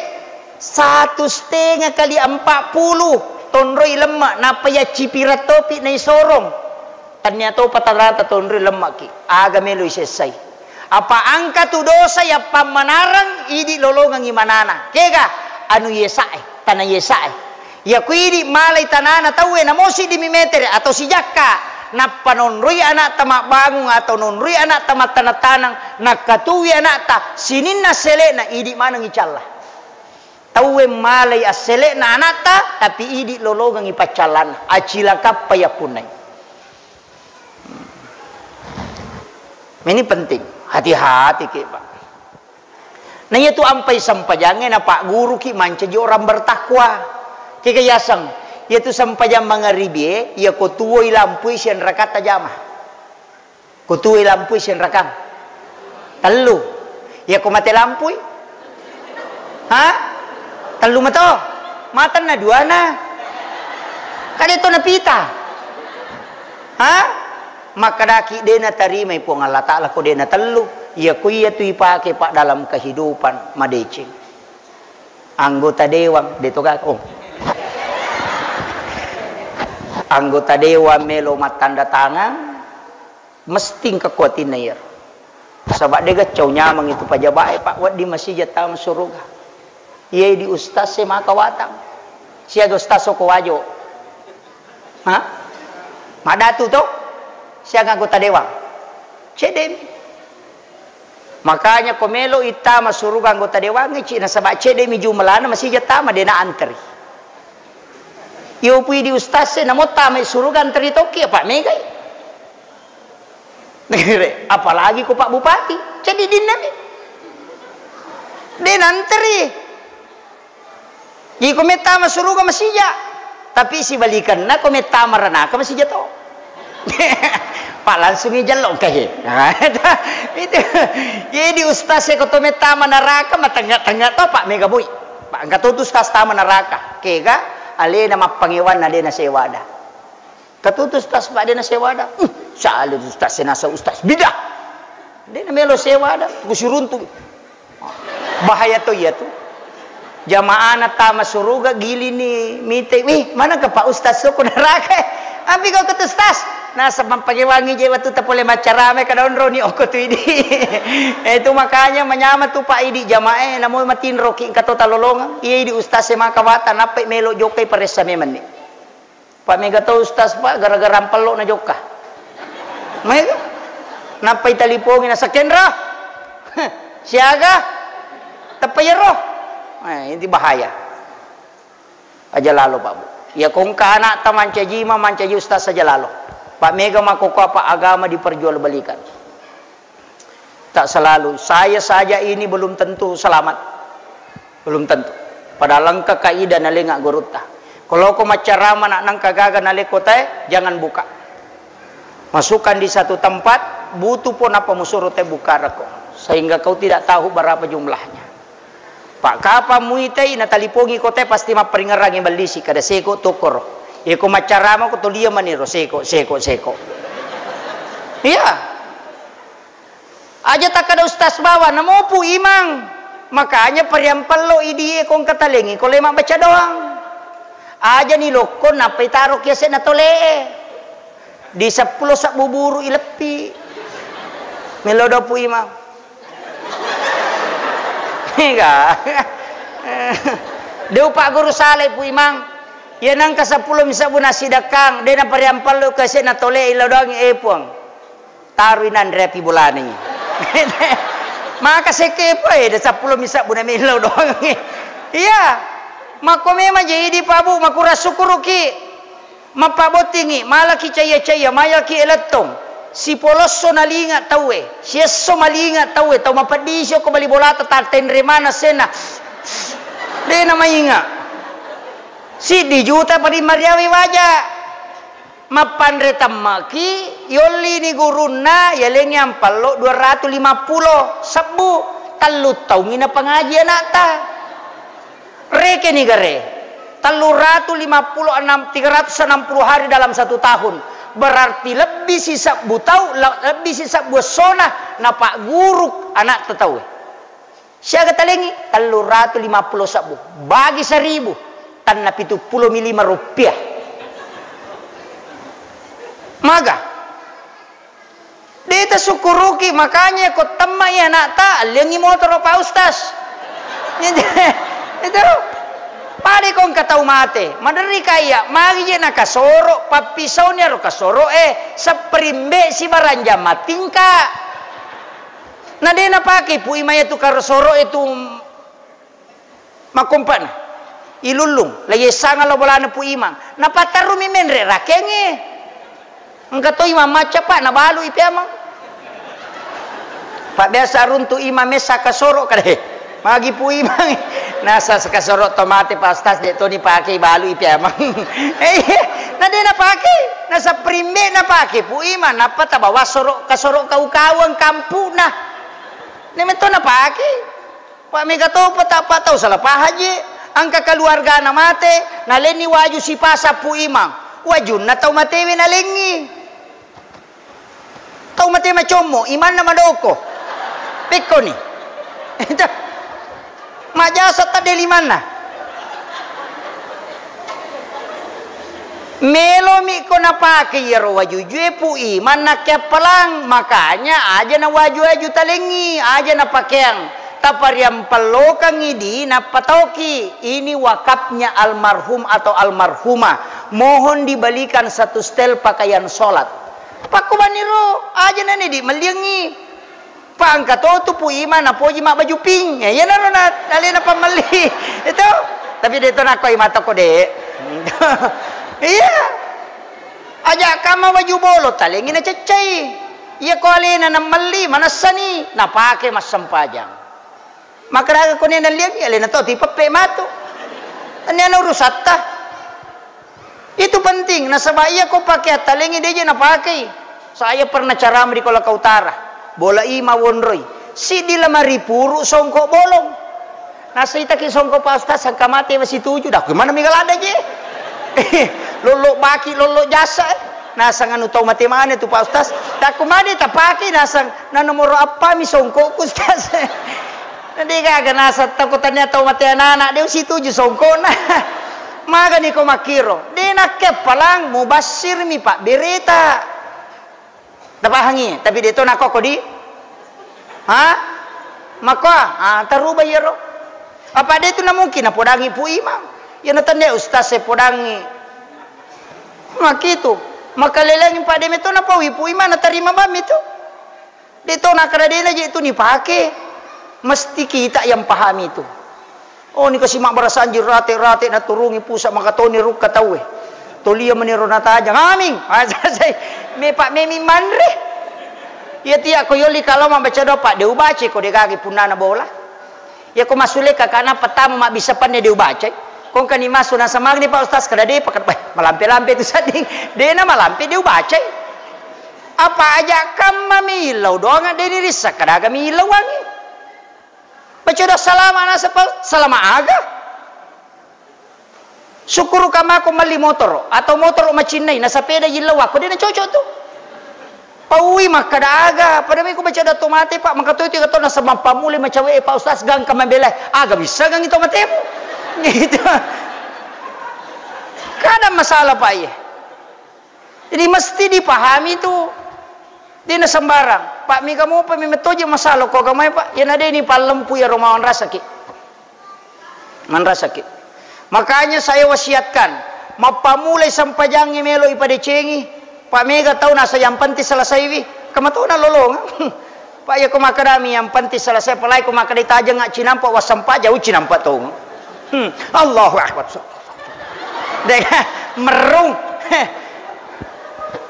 satu setengah kali empat puluh tonroi lemma, nappa yaccipireng topi naisorong. Tania topa tarata tonroi lemmaki, aga melo isessai. Apa angka tu dosa yappammanareng, idi lolongengi manana. Kega? Anu yesae, tana yesae. Iya ku idi malai tanana tauwe, namo siddimi metere atau sijakka, nappa nonroi anakta mabbangung atau nonroi anakta mattaneng-taneng, nakkatuwi anakta sininna sele'na, idi maneng icalla. Tauwe malai assele'na anakta, tapi idi lolongengi paccallanna, acilakappa yappunnai. Ini penting, hati-hati ki, Pak. Na iyatu ampai sempajangnge napagguruki mancaji orang bertakwa. Kega yaseng, iyatu sempajang mangaribie, iya ko tuwoi lampui sianrakatta jama. Ko tuwoi lampui sianrakang? Tellu. Iya ko mate lampui? Ha? Tellu mato? Matenna duana. Kade to napita. Ha? Makkedaki de natarimai Puang Allah Ta'ala ko de natellu. Iya ko iyatu ipake, Pak, dalam kehidupan madeceng. Anggota dewan, de to gaga. Oh. Anggota dewan melo mattanda tangan, mesti engka kuatinna iyaro. Saba de gaccau nyameng itu pajabae, Pak, wedding masija tama suruga. Iye di ustaz e maka watang. Siaga ustaz oko wajo. Ha? Madatu to? Siaga anggota dewan. Cedemi. Makanya ko melo ittama suruga anggota dewan e, Cik, nasaba cedemi jumlana masija tama, de na antri. Iyo pui di ustaz e, namo tama suruga antri tokki, apa megai. Apalagi ko Pak Bupati, jadi dinnami. De nanteri. Iko mettama suruga masija, tapi sibalikanna ko mettama ranaka masija to. Pak, langsung i jello engka he. Itu. Jadi ustaz e ko to mettama naraka, matengnga-tengnga to, Pak, mega boi. Pak, engka to tu ustaz tama naraka. Kega alena mappangewanna de nasewada. Katutu ustaz, Pak, de nasewada. Uh, sale ustaz, senasa ustaz bidah. De namelo sewada, kusiruntu. Bahaya to iyatu. Jamaahna tama suruga, gilini mite, "Wih, mana ke Pak Ustaz, soko neraka?" Ampi kau ke ustaz. Nasa mappakewangi je wettu tapole maccarama, kada onroni oko tu idi. Eh, itu makanya manyama tu, Pak, idi jamaah e, namo matinroki engka to talolongeng. Iya idi ustaz e maka wata, nappai melo jokkai paressa memenni. Pak, mega to ustaz, Pak, gara-gara ampello na jokka. Mega. Nappai talipongi na, "Sakenro." "Siaga?" "Teppa iyaro." Eh, inti bahaya. Aja lalo, Pak, Bu. Iya ko engka anakta mancaji imam, mancaji ustaz, aja lalo. Pak, mega makkokkoe, Pak, agama diperjualbelikan. Tak selalu. Saya saja ini belum tentu selamat. Belum tentu. Padahal engka kaidah nalenga gurutta. Kalau ko maccarama nak nengka gaga naleko tae, jangan buka. Masukkan di satu tempat, butuh pun apa musuro te buka reko. Sehingga kau tidak tahu berapa jumlahnya. Pak, kapang muitai, natalipongi ko te, pasti mapparingerrangi ballisi, kada seko tokoro. Iko maccarama ko to dia maniro, seko, seko, seko. Iya. Aja takkada ustaz bawang, namopu imang. Makanya pariampello idie ko engka talengi ko le mabbaca doang. Aja ni lokko nappai taro kiase na tolee. Di seppulo sebbu buru ileppi. Melo dopu imang. Ega. De upagguru salai pu imang. Iya nengka seppulo mi sebbu nasidakkang, de napariampello kiase na tolee, ilo doang, eh, Puang. Taroi nanre api bolana. Maka sekke poe de seppulo mi sebbu na mellau doang. Iya. Makko memang jadi, Pak, Bu, makurang syukuruki. Mappabottingi, malaki caiya-caiya, malaki elettong. Sipolosso nalinga tauwe, siesso malinga tauwe, tau mapeddisi okko bali bolata, tattenre maneng senna. Dena mainga. Siddi juta paling mariawi waja. Mappanre temmaki, yollini gurunna, yalengi ampallo dua ratu lima pulo sebbu, tellu taungngi napangaji anakta. Rekeni gare, tellu ratu lima pulo enam, tiga ratus enam puluh hari dalam satu tahun. Berarti lebbi sisebbu tau, le-, lebbi sisebbu essona napagguru anakta tauwe. Siaga talengi? Tellu ratu lima pulo sebbu. Bagi seribu, tenna pitu pulo mi lima rupiah. Maga? De' tasukkuruki, makanya ko temma'i anakta, alliangngi motoro, Pak Ustaz. Itu, pada ko engka tau mate, maderri kaiya, magi je nakasoro, pappisauni aro kasoro, eh, spring bed sibaranjang matingka. Na de' napake Pu Imang itu kasoro itu makkompana. Ilullung, la yessanga lo bolana Pu Imang. Napattarrumi menre rakengnge. Engka to Imang macca, Pak, nabalui Pi Amang. Pak, biasa runtu Imang messa kasoro kada, he. Magi Pu Imang. Nasa kasoro to mate, Pak Ustaz, de' to nipake, ibalui Pi Amang. Eh, na de' napake. Na spring bed napake Pu Imang, nappa tabawa soro, kasoro kau-kauang kampuna. Ne metto napake. Pak, mega topa, tappa tau salah pahang je. Engka keluargana mate, nalenni waju sipasang Pu Imang. Wajunna tau matewe nalengngi. Tau mate macommo, imanna madoko. Pekkoni. Majasa tadde limanna. Melomi ko napake iyaro wajujue Pu Imang nakkeappalang, makanya aja na waju-waju talengngi, aja napakeang, tapariampellokangngi di nappatoki. Ini wakafnya almarhum atau almarhumah, mohon dibelikan satu setel pakaian sholat. Pakkubaniro aja nani di melliangngi. Pa engka to tu Pu Imang napoji mabbaju pink. Ya, iyanaro na alena pammelli. Itu. Tapi de' to nakkoi mata ko de'. Iya. Aja kamma baju bolong, talengi naceccai. Iya ko alena nammelli, manessani, napake massempajang. Makkadaga ko ne nalliangngi, alena to tipeppe matu. Tania na urusatta. Itu penting, nasaba iya ko pakeang talengngi de' je napakei. Saya pernah ceramah di Kolaka Utara, bola i mawonroi. Siddi lemari puru songko bolong. Nasaitaki songko, Pak Ustaz, sangka mate masituju. Dah, kumanna mi galada je? Lollo baki, lollo jasa, eh. Nasang anu tau mate mana tu, Pak Ustaz? Dah, kumane tapake nasang, na nomoro appa mi songkoku, Ustaz? Na de' gaga nasang tau ko tania tau mate anak-anak, de' usituju songkona. Magani ko makkiro? De' nakkeappalang, mubassir mi pabbereta. Tapahangi, tapi de' to nakko ko di? Ha? Makko, ah, taruba iyaro. Apa de' tu na mungkin napodangi Pu Imang? Iya na tania ustaz e podangi. Makitu. Makalelengi pa de' meto napaui Pu Imang natarima bammi tu. De' to nakkeda de'na je' tu nipake. Mesti kita yang pahami tu. Oh, ni kasi mabbarasanji rate-rate naturungi pusa makatoni rukka tauwe. Tolia meniro natajang. Aming. Ah, selesai. Mepa memi manre. Iya tia ko yoli kalau mabbaca doa, Pak, de' ubaca ko de' gaga punnana bola. Iya ko masule kakana pertama mabbissa panne de' ubacai. Kongkani masu nasamagni, Pak Ustaz, kada de', Pak, kada, bah, malampe-lampe tu sedding. De'na malampe, de' ubacai. Apa aja kamma mi illau doang, de' ni rissa kada aga mi illauangi. Baca doa salama nasaba salama aga. Sukkuruka mako melli motoro atau motoro macinnai, nasapeda yillau ako, de' nacocok tu. Paui makkada aga, pada miko baca doa to mate, Pak, maka to itu kata nasaba pammulai macawe, Pak Ustaz, gangka mabelai. Aga bisa gangi to matemu. Gitu. Kada masalah, Pak, iya. Jadi mesti dipahami tu. De'na sembarang. Pak, mega mopa memang toje masalah ko agamai, Pak. Iyana de'ni pallempu iyaro manrasaki. Manrasaki. Makanya saya wasiatkan, mappamulai sempajangnge melo ipadecengi. Pak, mega tau nasa yang penting selesaiwi. Kamatona lolongang. Pak, iya ko makkadami yang penting selesai, apalagi ko makkada tajeng cinampa, wassempajang, uh, cinampa tong. Hmm, Allahu Akbar. Dega merung.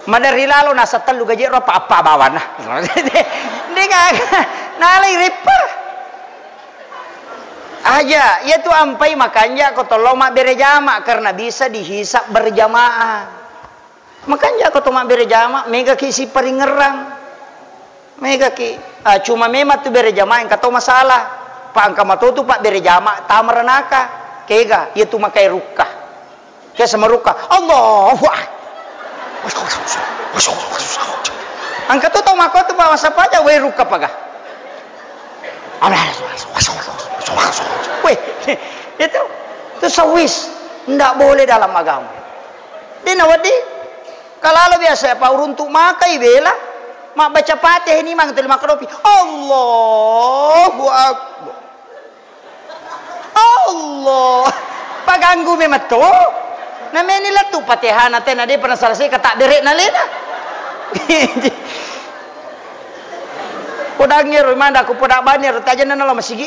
Maderri lalo nasa tellu gaji ro apa-apa bawana. Degaga nalai ripper. Aja, iya tu ampai makanja ko tollo mabbere jama karena bisa dihisab berjamaah. Makanja ko to mabbere jama, mega ki siparingerrang. Mega ki, ah, cuma memang tu bere jama engka to masalah. Pa engka mato tu pa bere jama tama ranaka. Kega, iya tu makai rukka. Ke sama rukka. Allahu Akbar. Engka tu tau mako tu pa masampaja, weh rukka paga. Weh, itu, itu sawis. Ndak boleh dalam agama. Dena wedi. Kalalo biasa pa uruntu makai bela. Mabbaca Fatihah ni mang tuli makkadopi. Allahu Akbar. Allah. Paganggu memang to. Nameni lettu Fatihana tena de pernah selesai kata derek nalena. Podangngero manda ku poda baniro tajenna nalo masigi.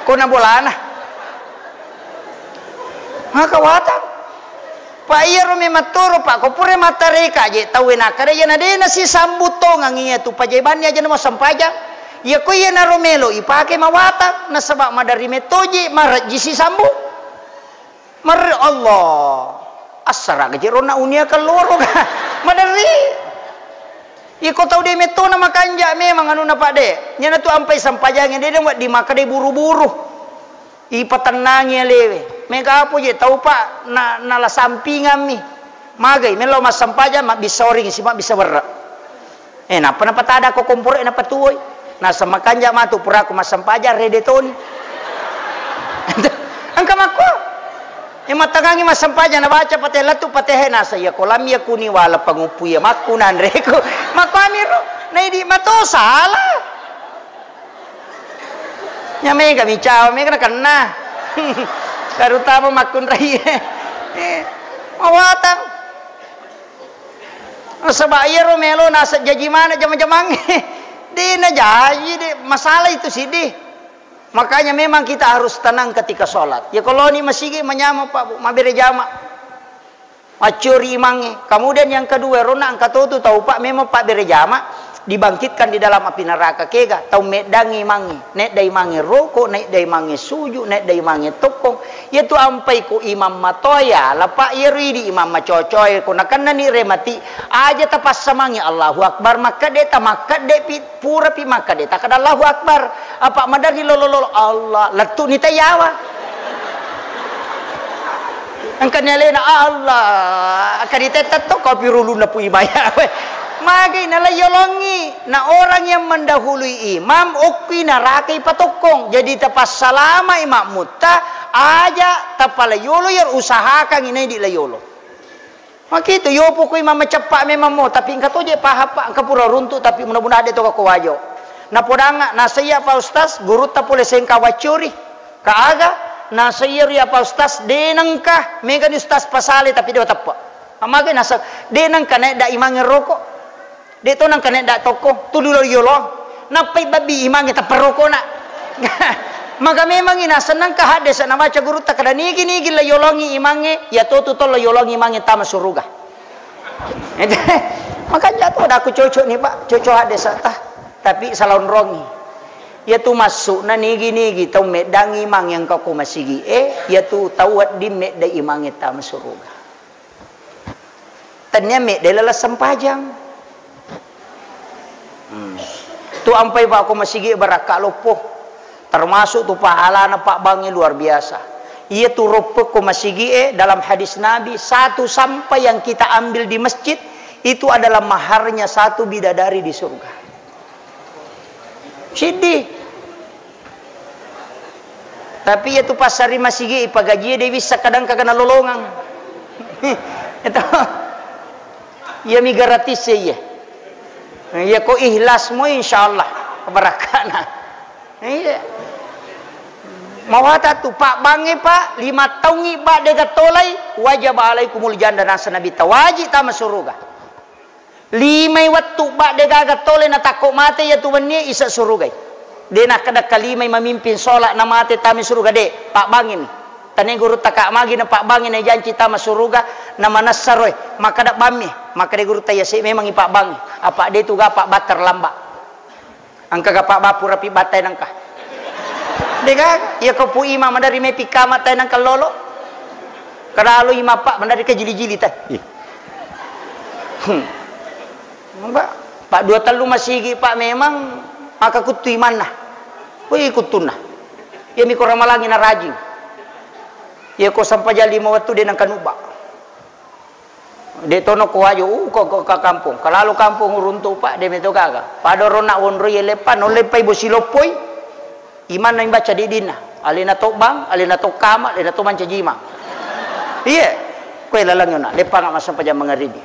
Kona bolana. Maka watang. Pa iyaro memang toro, pa ko pura mattareka je tauwe nakkeda iyana de nasisambu tongang iya tu pajae banni aja namo sempajang. Iya ko iyanaro melo ipake mawatang nasaba maderri mettoji marejji sisambu. Mer Allah. Assara gaji ronna unia kelloro. Maderri. Iko tau de mettona makanja memang anunna pak de. Nyana tu ampai sempajange de de wedding makkeda buru-buru. Ipatennangi alewe. Mega apa je tau, Pak, na, nala sampingammi. Magai, mellau massempajang, mabbissa oring, si mabbissa werre. Eh, nappa napatada ko komporo, eh, napatuoi. Nasa makanja matu puraku massempajang, rede toni. Engka makko. Eh, mattangangi massempajang, nabaca Fatihah, lettu Fatihah, nasa iya kolam iya kuni wala panguppu iya makku nanreku. Makko amiru, naidi mato salah. Nya mega mi cawa, mega nakenna. Terutama makkunrai. Eh, mawatang. Nasaba iyaro melo naseng jaji maneng jama-jamangnge. De najaji, de masalah itu siddi. Makanya memang kita harus tenang ketika sholat. Ya kalau ni masigi manyameng, Pak, Bu, mabbere jama. Maccuri imangnge. Kemudian yang kedua, ronna engka totu tau, Pak, memang pabbere jama, dibangkitkan di dalam api neraka. Kega? Tau meddangngi imangnge. Nedda imangnge roko, nedda imangnge suju, nedda imangnge tokkong. Iyatu ampai ko imam matoya, lapa iyaro idi imam macocoe, ko nakennani remati, aja tapassamangi Allahu Akbar, makkedde, tamakkedde pi, pura pi makkedde, takkeda Allahu Akbar. Apa maderri lolo-lolo, Allah, lettu ni tayawa. Engkani alena, Allah, engkani tetta to kopi rulunna pui maya. Magai nalaiyolongi, na orang yang mendahului imam, okki narakai patokkong. Jadi tapassalama imam mutta, aja tapalaiyolo, ya usahakan inai di layolo. Makitu, yopo ko imam maceppa memang mo, tapi engka toje paham, Pak, engka pura runtu, tapi mudah-mudahan de to ko wajo. Napodanga, nasaiya Pak Ustaz, gurutta pole sengka waccuri. Ka aga, nasaiya ri Pak Ustaz, de nengka, mega ni Ustaz pasale, tapi de teppe. Amage nasa, de nengka naik da imange rokok. De to nengka naik da tokko, tulu lo yolo. Nappai babbi imange tappa rokona. Maka memangi nasennengka haddesa nabaca gurutta kada nigi-nigi la yolongi imange, ya to tu to la yolongi imange tama suruga. Makanya to da aku cocok ni, Pak, cocok haddesa tah. Tapi salaonrongi. Ya tu masuk na nigi-nigi tau meddangi imang yang kau masigi e, ya tu tau wedding medda imange tama suruga. Tennia medde lala sempajang. Hmm. Tu ampai pa ko masigi barakka loppo. Termasuk tu pahalana pabbangi luar biasa. Iya tu roppe ko masigi e dalam hadis Nabi, satu sampah yang kita ambil di masjid itu adalah maharnya satu bidadari di surga. Siddi. Tapi iya tu passari masigi ipagajie de wissa kadang kagana lolongang. Itu. Iya mi gratis ya iya. Iya ko ikhlas mo insyaallah barakana. Iya. Mawata tu pak bangi pak lima taungi bak de gatolai wajib alaikumul janda nasa nabi tawaji tama suruga. Limai wettu bak de gaga tole natakko mate iya tu wennie isa surugai. De nakkeda kalimai mamimpin sholat na mate tami suruga de, pabbangimi. Tane gurutta ka magi na pabbangi na janci tama suruga, na manessa roe, makkada bammi, makkada gurutta iya se memang ipabbangi, apa de tu gapa batter lamba. Engka gapa bapu rapi batai nangka. Dega, iya ko pu ima madari mepi kama tai nangka lolo. Kada lo ima pa madari ke jili-jili tai. Ih. Hmm. Mbak, Pak, dua tellu masigi, Pak, memang maka kuttu imanna. Wih, kuttunna. Iya miko ramalangi na rajing. Iya ko sampajang lima wettu de nangka nubba. De tono ko waju, uh, ko, ko ka kampung. Kalalo kampung uruntu, Pak, de meto gaga. Pada rona wonro iya leppa, no leppai bosi loppoi. Imanna imbaca didinna. Alena to bang, alena to kama, alena to mancaji imang. Iya. Koe laleng yona, leppa nga masampajang mangaribi.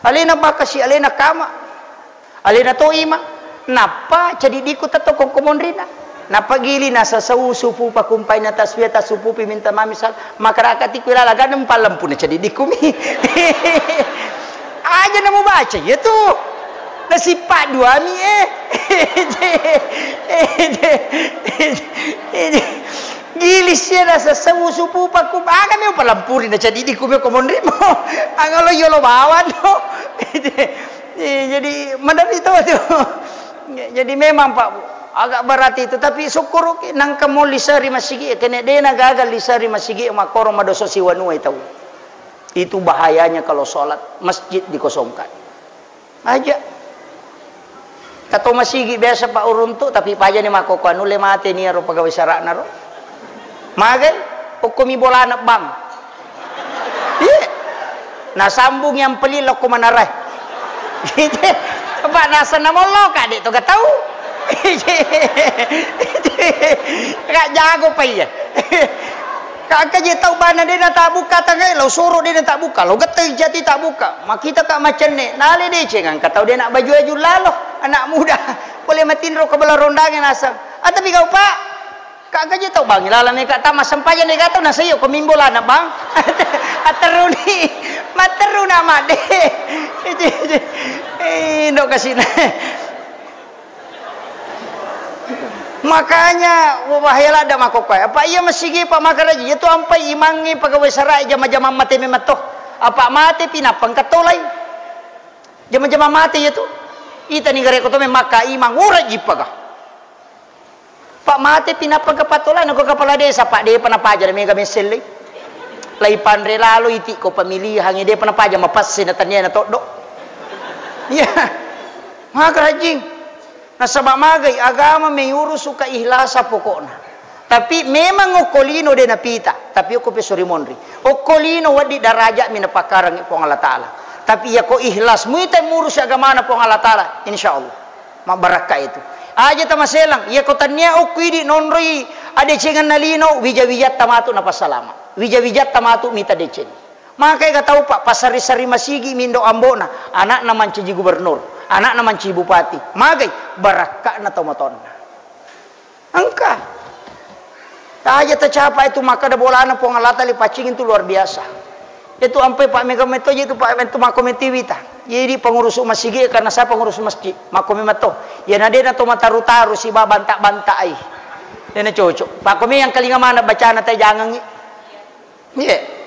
Alena bakasi, alena kama, alena to ima. Nappa cadidiku tetto kongko monrina. Nappa gili nasasau supu pakumpai na tasbih tasupupi minta mami sal. Makarakati kuilala gadem palempuna cadidiku mi. Aja namu baca iya tu. Nasippa duami eh. Gili sia nasasau supu pakum. Aga mi upalampuri na cadidiku mi ko monrimo. Angalo yolo bawang no. Eh, jadi madami to tu. Jadi memang Pak Bu, agak berat itu, tapi syukur nangka mo lisari masigi, kene dena gagal lisari masigi makoro madoso siwanua tau. Itu bahayanya kalau sholat masjid dikosongkan. Aja. Kato masigi biasa Pak uruntu, tapi paja ni mako ko anu le mate ni aro pegawai sarana ro. Magai, okko mi bolana bang. Iya. Nasambung yang peli lokko manarai. Pak nasa namollo ka de to gatau. Kak jago pa iya. Kak kaje tau bana de na tabuka tangai lo soro de na tabuka lo gettai jati tabuka. Makita ka macenne nale deceng angka tau de na baju-baju lalo anak muda. Boleh matinro ke bela rondange nasang. Ah, tapi kau Pak, Kak gaji tau bang, ilala meka tama sempajang de gatau nasa iyo ko mimbolana bang. Aterruni, matterruna madde. Eh, ndo kasina. Makanya wahai ladda makokkoe. Apa iya masigi Pak makaraji? Iya tu ampai imangngi pegawai sarai jama-jama mate memetto. Apa mate pi nappa engka tolai. Jama-jama mate iya tu. Itani gareko to memang makka imang ura jippaga. Pak mate pi nappa ke patolai nako kepala desa, Pak, depa napaja mega messellei. Lai panre lalo iti ko pemilihan depa napaja mapasse na tania na toddo. Iya. Maka rajing. Nasaba magai agama meiurusu keikhlasa pokokna. Tapi memang okko lino de napita, tapi okko pesori monri. Okko lino weddi daraja mi napakkarangi Puang Allah Taala. Tapi iya ko ikhlas muita murusi agamana Puang Allah Taala, insya Allah. Mabbarakka itu. Aja tamaselang, iya ko tania okko idi nonroi adecengenna lino, wija-wijatta matu napasalama. Wija-wijatta matu mita deceng. Maka ega tau pa pasari-sari masigi mindo ambona, anakna mancaji gubernur, anakna mancaji bupati. Magai barakkana tau matonna. Engka. Taja tacapa itu makkada bolana Puang Allah Taala paccing itu luar biasa. Itu ampe Pak mega metto itu Pak metto makko metiwita. Jadi pengurus masigi karena saya pengurus masjid. Makko memetto. Ya nadena to mataru-taru si ba banta-banta ai. Dena cocok. Pakko me yang kalinga mana bacana tai jangan. Iya.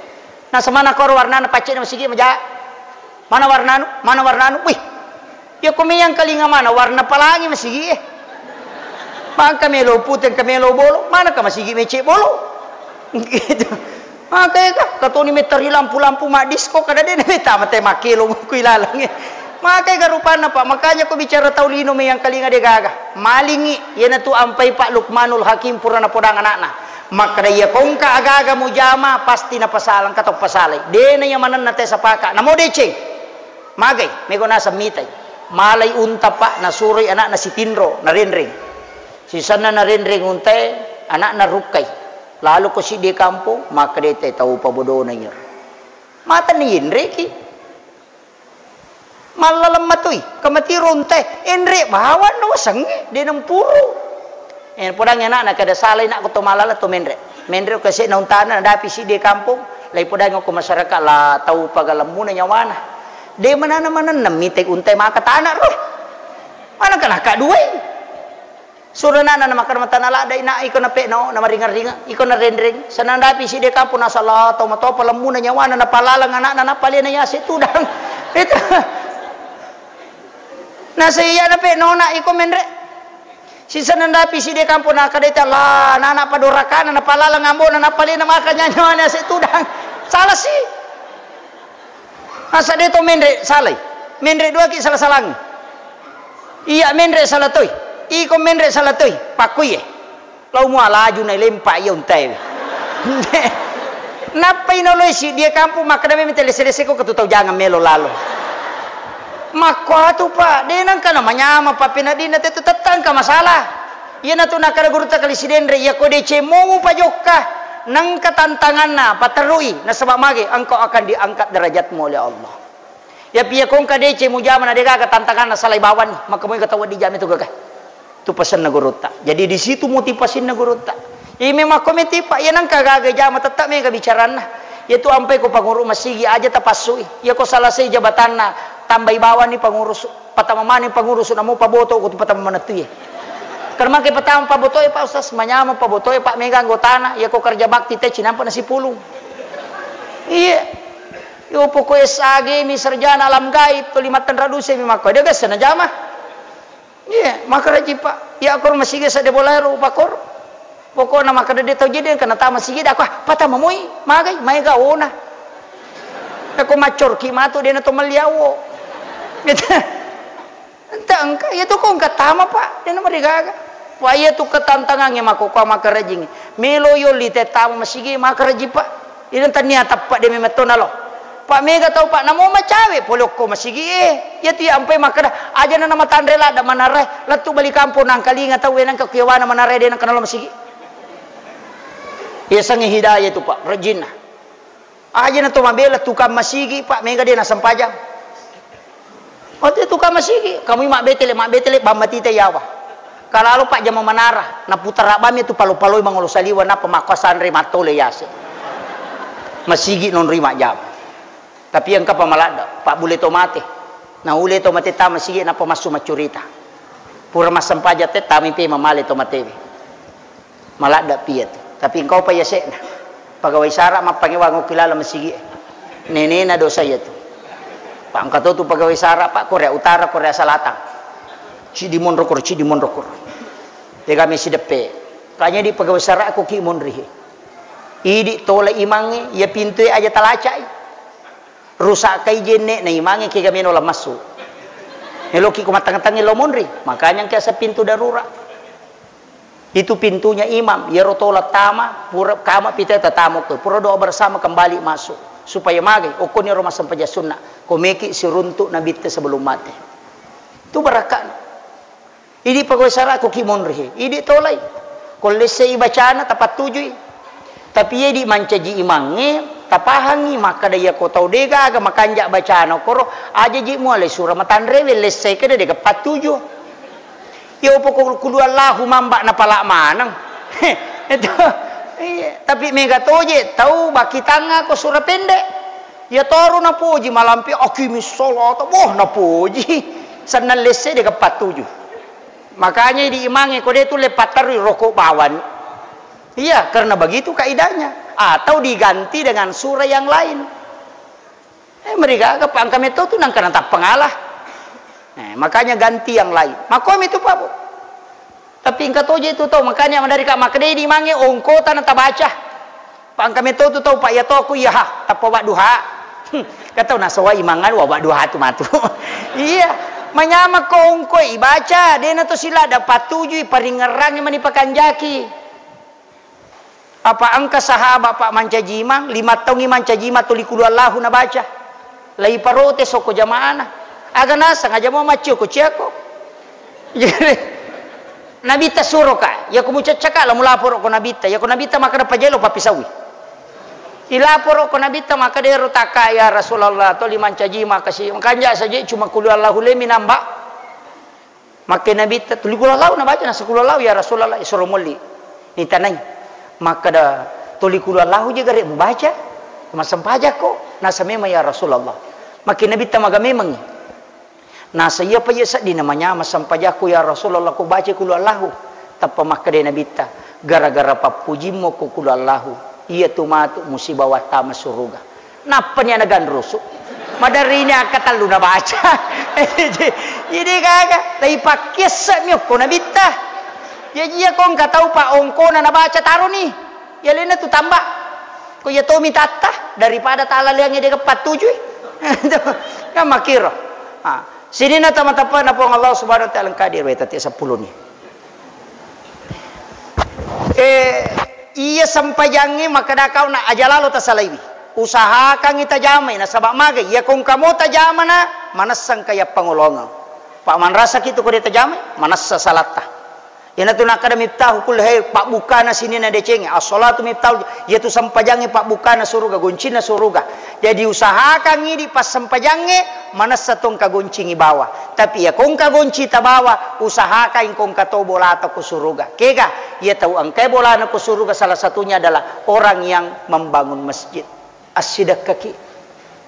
Nah, semana koro warnana pacce na masigi maja. Mana warnanu? Mana warnanu? Wih. Ya ko meyang kalinga mana warna palangi masigi eh. Maka melo puteng ke melo bolo, mana ka masigi mece bolo. Gitu. Maka ega katoni metari lampu-lampu ma disco kada de na meta mate makelo ku ilalang eh. Maka ega rupanna Pak, makanya ko bicara tau lino meyang kalinga de gaga. Malingi, iyanatu ampai Pak Lukmanul Hakim purana podang anakna. Makkeda, "Iya kongka agaga mujama, pasti napasalang, engka tau pasalai. Dena iya manenna te sapaka, namo deceng." Magai, mego naseng mitai. Malai unta, Pak, nasuroi anakna sitinro, narenreng. Sisenna narenreng untae, anakna rukkai. Lalo ko siddi kampong, makkeda te tau pabodona iya. Matani yenreki. Mallaleng matoi, kamatiro untae, enre bawang no wasengnge, de nempuru. Eh, podangi anakna kada salai nak ko to malala to menre. Menre ko se na untana nadapi siddi kampong, lai podangi ko masyarakat la tau pagalemmuna nyawana. De manana manenna mitai untae maka tanak ro. Mana kana ka duai. Suro ana'na namakkeda, "Matana ladde', Nak, iko nape'no, namaringeng-ringeng, iko narenreng. Sanandapi siddi kampong nasala, tau matopa lemmuna nyawana, napalaleng ana'na, napalena yase' tudang." Itu. Nasaba iya nape'no, Nak, iko menre'. Sisanandapi siddi kampong nakkeda, "Allah, nana padorakana, napalaleng ambona, napalena maka nyawana yase' tudang." Salah si. Masa de' to menre' salai? Menre' duaki sala-salangi. Iya menre' sala toi. Iko menre' sala toi. Pakkuiye. Lau mua laju nailempa iya untaewe. Nappai noloi siddi kampong makkeda memeng telese-lese ko ketu tau jangang melo lalo. Makkuatu, Pak, de' nengka namanyameng, Pak, penadinna tetu tettangka masalah. Iyanatu nakkeda gurutta Kali Sidenre, iyako deceng mo mupajokka, nengka tantanganna, paterrui, nasaba mage, engkau akan diangkat derajatmu oleh Allah. Iyapi iyako engka deceng mujama na de'gaga tantanganna, salai bawanni, maka moi ga tau wedding jama tu gaga. Tu pasenna gurutta. Jadi di situ motivasinna gurutta. Iya memang ko metipa, iya nengka gaga jama tetta mega bicaranna. Iyatu ampai ko panguru masigi aja tapassui. Iyako salasai jabatanna, tambai bawanni pangurusu. Patama maneng pangurusu, namo paboto ko tu patama manettuye. Karena mangke patama pabotoe, Pak Ustaz, manyameng pabotoe, Pak, mega anggotana, iya ko kerja bakti te cinampa nasipulung. Iya. Yo pokok S A G mi sarjana alam gaib, tuli mattenra duse mi makko. Dia gessa najama. Iya, makaraji, Pak. Iya ko masigi sedde bolaero upakor. Pokokna makkeda de' tau jadi karena tama masigi dah, "Wah, patama moi, magai, maega ona." Eko maccorki matu de' na to melliawo. Gitu. Ente engka, iya tu ko engka tama, Pak, de' na marigaga. Wah, iya tu ketantangangnge makkokkoe makkarajingnge. Melo yolli te tama masigi makkaraji, Pak. Ida tania tappa de' memetto nalo. Pak mega tau, Pak, namo macawe pole okko masigi e. Iya tu iya ampai makkeda, aja na namatanre ladde' manarre, lettu bali kampong nangkalinga tau wenang ke kuyawana manarre de' nangka nalo masigi. Iya sengi hidayah tu, Pak, rajinna. Aja na to mabela tukang masigi, Pak, mega de' na sempajang. Ote tukang masigi, kamui mabbetele, mabbetele, bammatita yawa. Kalalo, Pak, jama manara, naputara bammi tu palo-paloi mangolo saliwa, nappa makkuasanre mattole yase. Masigi nonri majjama. Tapi engka pa maladde', Pak, bule to mate. Naule to mate ta masigi, nappa massu maccurita. Pura massempajang te, tami pe mamale to matewe. Maladde' pi iyatu. Tapi engkau pa yase'na. Pegawai sara' mappangewang okki laleng masigi e. Nenena dosa iyatu. Pak, engka to tu pegawai sara', Pak, Korea Utara, Korea Selatan. Ciddi monro koro, ciddi monro koro. Dega mesi deppe. Kanya di pegawai sara' ko ki monri he. Idi tole imangnge, iya pintue aja talacai. Rusak kai jenne' na imangnge kega meno la massu. Meloki ko matang-tangnge lo monri. Makanya engka asa pintu darurat. Itu pintunya imam, iyaro tola tama, pura kama pita tatama ko, pura doa bersama kembali masuk, supaya magai, okkoni ro massempajang sunna, ko meki siruntuk nabitta sebelum mate. Itu barakana. Idi pegawai sara' ko ki monri, idi tolai. Ko lessei bacana tapattujui. Tapi iya di mancaji imangnge, tapahangi, makkada iya ko tau degaga makanja bacana koro, aja ji mualai sura matanrewe, lessei keda dega pattuju. Iya, poko kulu Allahu mamba napala maneng. Itu. Iya, tapi mega toje tau bakitanga ko sura pendek. Iya toru napoji malampe akimi salata, boh, napoji. Sennang lesse dega pattuju. Makanya di imangnge ko de tulle patterui rokok bawang. Iya, karena begitu kaidahnya. Atau diganti dengan sura yang lain. Eh, merigaga, Pak, engka metto tu nangka natappa ngala. Eh, makanya ganti yang lain. Makkomi tu, Pak, Bu. Tapi engka toje tu tau, makanya maderri ka makkedai di mange ongkota na tabaca. Pak, engka metto tu tau, Pak, iya toko iya ha, tappa wadduha. Hmm, ka tau nasowa imangan wa wadduha tu matu. Iya, manyameng ko ongkoi ibaca, de na to sila da patujui paringngerangi mani pakanjaki. Apa engka sahabat, Pak, mancaji imang, lima taungngi mancaji imang tuli kulu Allahu nabaca. Lai parotes okko jamaana. Aga naseng aja mo maccio ko ciako. Nabitta suroka, yako mucaccaka la mulaporo ko Nabitta, yako Nabitta makkeda pajelo papisaui. Ilaporo ko Nabitta makkeda ero takka, "Ya Rasulullah, toli mancaji makasi, makanja saja cuma kulu Allahu lemi namba." Makke Nabitta, "Tuli kulu Allahu nabaca?" Nasa, "Kulu Allahu, ya Rasulullah." Isuro molli. Nitanai. Makkeda, "Tuli kulu Allahu je gare mubaca? Massempajakko?" Nasa, "Memang, ya Rasulullah." Makke Nabitta, "Maga memangngi?" Nasa, "Iya pa iya sedding namanyameng sempajakku, ya Rasulullah, ku baca kulu Allahu." Tappa makkeda Nabitta, "Gara-gara pappujimmu ko Qul Allahu, iyatu matu musiba wattama suruga." Nappani ana ganrusu. Maderrini akkatellu nabaca. Jadi gaga, tapi pakkiasse'mi okko Nabitta. Jaji iya ko engka tau pa ongkona nabaca taroni. Iya alena tu tamba. Ko iya tomi tatta daripada talaleangnge de pattujui. Kan makkiro. Ha, sininna tama-, tapana Puang Allah Subhanahu wa Ta'ala engka di riwayat sepuluh ni. Eh, iya sempajangnge makkeda kau na aja lalo tasalaiwi. Usahakangngi tajamai, nasaba magai, iya ko engka mo tajamana, manessa engka yappangolongeng. Pa manrasaki tu ko de tajamai, manessa salatta. Iyanatu nakkeda miftahu kulli khair, pabbukana sininna decengnge. As-salatu miftahu, iyatu sempajangnge pabbukana suruga, goncinna suruga. Jadi usahakangngi di passempajangnge, manessa to engka goncingngi bawa. Tapi iya ko engka gonci tabawa, usahakan ko engka to bolata ko suruga. Kega, iya tau engkae bolana ko suruga salah satunya adalah orang yang membangun masjid. Assidekkaki.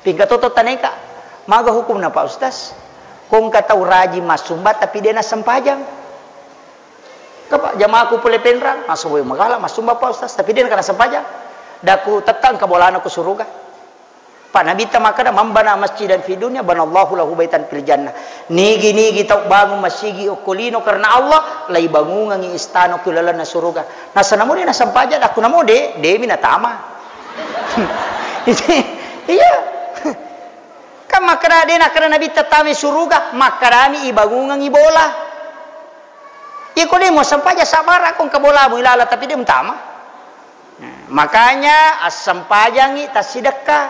Pingka toto taneka. Maga hukumna, Pak Ustaz? Ko engka tau rajin massumba tapi de nassempajang. Kapa jamaahku pole Penrang, massubui magala massumba, Pak Ustaz, tapi de nakana sempajang. Daku tetta engka bolana ko suruga. Pak Nabitta makkeda, "Man bana masjidan fi dunya, banallahu lahu baitan fil jannah." Nigi-nigi tau bangun masigi okko lino karena Allah, laibangungengngi istana okko lalenna suruga. Nasana mo de nassempajang, daku namo de, demi natama. Iya. Kan makkeda de nakkeda Nabitta tamai suruga, makkedami ibangungengngi bola. Iya ko de muassempajang, sabbara ko engka bolamu ilala tapi de mutama. Nah, makanya assempajangngi tassidekka.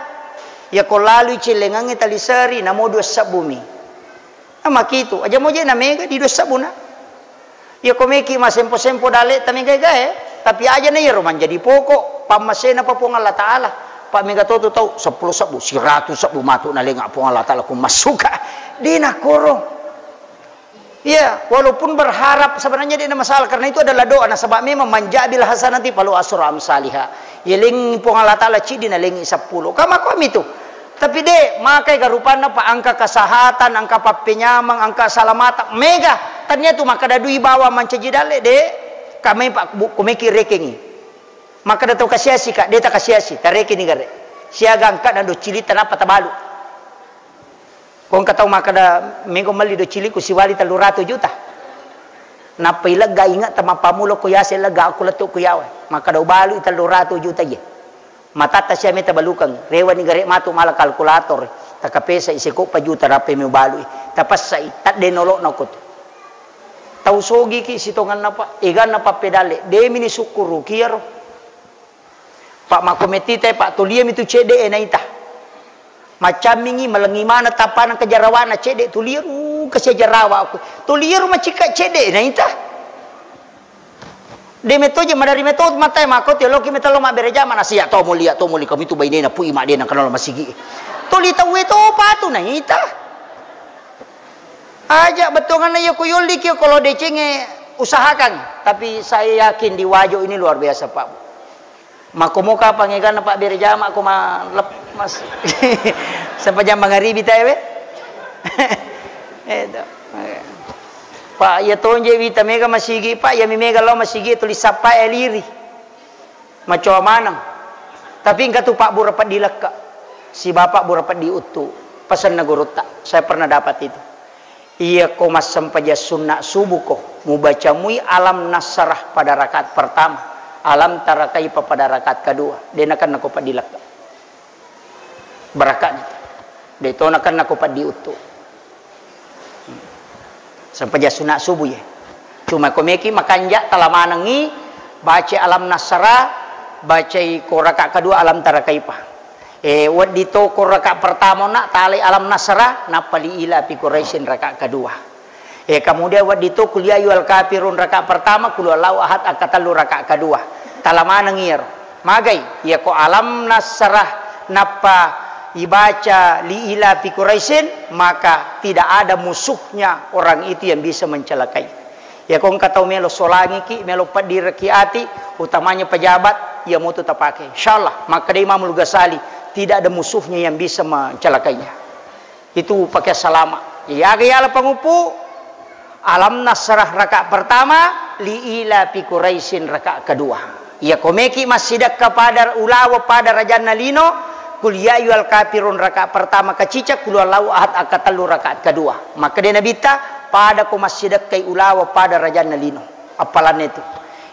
Iya ko lalui cillengengnge taliseri, namo dua sebbumi. Nah, makitu, aja mo je na mega di dua sebbuna. Iya ko meki massempo-sempo dalle ta mega gae, tapi aja na iyaro manjadi pokok pammasena pa Puang Allah Ta'ala. Pa mega to tu tau seppulo sebbu, siratu sebbu matu nalenga Puang Allah Ta'ala ku massuka. De nakoro. Iya, walaupun berharap sebenarnya de na masalah, karena itu adalah doa. Nasaba memang, "Man ja'a bil hasanati falahu asyru amsaliha." Yeleng Puang Allah Ta'ala ciddi nalengi seppulo. Kama ko mitu. Tapi de, makai ga rupanna pa engka kesehatan, engka pappenyameng, engka salamata, mega. Tania tu makkeda dui bawa mancaji dalle, de. Kamai pa bu-, kumeki rekengi. Makkeda tau kasiasi ka, de takasiasi, tarekeni gare. Siaga engka nado cili tanapa tabalu. Ko engka tau makkeda, "Mego melli do ciliku siwali tellu ratu juta." Nappa ilegga ingat tama pamulo ko yase lega aku lettu ku yawa. Makkeda, "Ubalu tellu ratu juta ye." Matatta sia meta balukeng, rewani gare matu mala kalkulator, takapesa iseko pa juta rape mi ubalui, tapessai, tadde nolokna ko tu. Tau sogiki sitonganna pa, eganna pappedalle, demi ni sukkuruki iyaro. Pak, makko mettita, Pak, toliami tu cedde e naita. Maccammingi, malengi maneng tappana kejarawana cedde, toliaru kasi jarawa aku. Toliaru macikka cedde e naita. De metto je madari metto matai makko tioloki metello mabbere jama nasiya to mulia to muli kami tu bainena pui madena kenal masigi. Toli tauwe to patu naita. Aja bettuanganna iya ku yolliki ko lo decengnge usahakan, tapi saya yakin di Wajo ini luar biasa, Pak. Makkomoka pangeganna Pak bere jama ko ma-, lep-, mas-, sempajang mangaribi tae we. Eto. Pak, iya tonje wita mega masigi, Pak, iya mi mega lao masigi tuli sappa e liri. Macoa maneng. Tapi engka tu Pak bura peddi lekka. Si Bapak bura peddi uttu. Pesanna gurutta. Saya pernah dapat itu. Iya ko massempajang sunna subuh ko, mubaca mui alam nasrah pada rakaat pertama, alam tara kaifa pada rakaat kedua. De nakenna ko peddi lekka. Barakani. De to nakenna ko peddi uttu. Sempajang sunna subuh ye. Cuma ko meki makanja tala manengi baca alam nasrah, bacai ko rakaat kedua alam tara kaifa. Eh, wedding to ko rakaat pertama na talai alam nasrah, nappa li ila fi Quraisyin rakaat kedua. Eh, kemudian wedding to kul ya ayyuhal kafirun rakaat pertama, kul huwallahu ahad akkatellu rakaat kedua. Tala maneng iyaro. Magai, iya ko alam nasrah nappa ibaca li ila fi Quraisyin, maka tidak ada musuhnya orang itu yang bisa mencelakai. Iya ko engka tau melo solangiki, melo peddireki ati, utamanya pejabat, iya motu tapake. Insyaallah, makkeda Imamul Ghazali, tidak ada musuhnya yang bisa mencelakainya. Itu pakai salama. Iya aga yala panguppu, alam nasrah rakaat pertama, Li ila fi Quraisyin rakaat kedua. Iya ko meki massidekka pada ulawa pada rajanna lino, kul ya ayyuhal kafirun rakaat pertama kacica, kul huwallahu ahad akkatellu rakaat kedua. Makkeda Nabitta, pada ko massidekkai ulawa pada rajanna lino. Appalanna itu.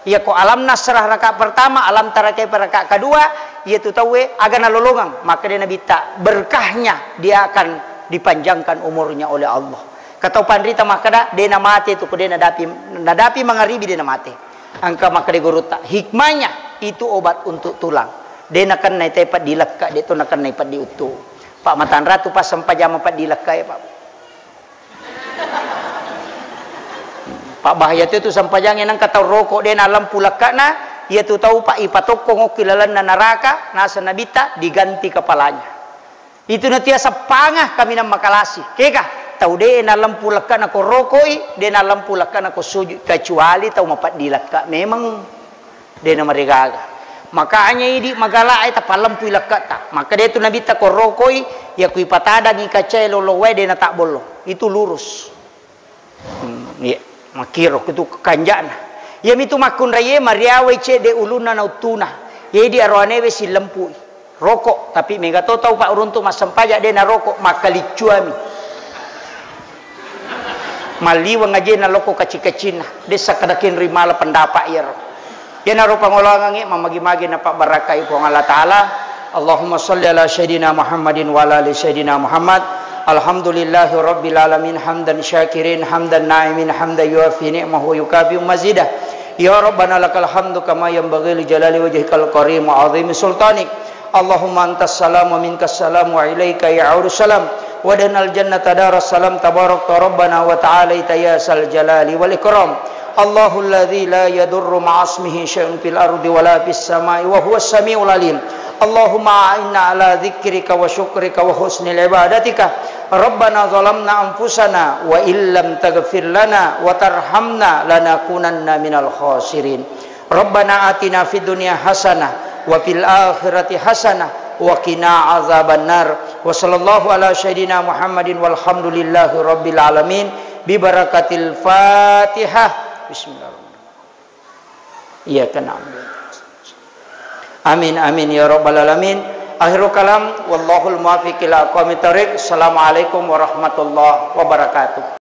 Iya ko alam nasrah rakaat pertama, alam tara kaifa rakaat kedua, iya tu tauwe aga nalolongeng. Makkeda Nabitta, berkahnya dia akan dipanjangkan umurnya oleh Allah. Katau panrita makkeda, de namate tu ko de nadapi, nadapi mangaribi de namate. Engka makkeda gurutta, hikmahnya itu obat untuk tulang. De nakennai tai peddi lekka, de to nakennai peddi uttu. Pak matanra tu pas sempajang mapeddi lekka ya, Pak. Pak bahaya tu, tu sempajang nengka tau rokok de nalempu lekkana, iya tu tau Pak ipatokkong okki lalenna neraka, naseng Nabitta diganti kepalanya. Itu natia seppanga kaminang makalasi. Kega, tau de nalempu lekkana ko rokoi, de nalempu lekkana ko sujud, kecuali tau mapeddi lekka memang de namarigaga. Makanya idi magala e tapalempui lekkata. Maka de tu Nabitta ko rokoi, ya kui patadangi kacae lolong wae de natabbollo. Itu lurus. Hmm, iya. Makkiro kutu kanjana. Iya mitu makkunraiye mariawai cedde ulunna na uttuna. Iya idi aroanewe sillempui. Rokok, tapi mega to tau Pak uruntu massempajang de na rokok, makkaliccuami. Malliweng aje na lokko kaci-kacinna. De sakkadakin ri mala pendapat iyaro. Iyanaro pangoloangengnge mamagi-magi napabbarakkai Puang Allah Ta'ala. Allahumma salli ala Sayyidina Muhammadin wa ala ali Sayyidina Muhammad. Alhamdulillahi Rabbil Alamin, hamdan syakirin, hamdan na'imin, hamdan yuwafi ni'mahu wa yukafi'u mazidah. Ya Rabbana lakal hamdu kama yanbaghi li jalali wajhikal karim wa azimi sultanik. Allahumma antas salam wa minkas salam wa ilaika ya'udu salam. Wa adkhilnal jannata daras salam tabarakta rabbana wa ta'alaita ya sal jalali wal ikram. Allahul ladzi la yadurru ma'asmihi syai'un fil ardi wa la fis sama'i wa huwas samiul alim. Allahumma a'inna ala dzikrika wa syukrika wa husnil ibadatika. Rabbana zalamna anfusana wa illam taghfir lana wa tarhamna lanakunanna minal khasirin. Rabbana atina fid dunya hasanah wa fil akhirati hasanah wa qina azabannar. Wa sallallahu ala sayyidina Muhammadin walhamdulillahi rabbil alamin bi barakatil Fatihah. Bismillahirrahmanirrahim. Iyyaka na'budu. Amin, amin, ya rabbal alamin. Akhirul kalam, wallahul muwaffiq ila aqwamit thariq. Assalamualaikum warahmatullahi wabarakatuh.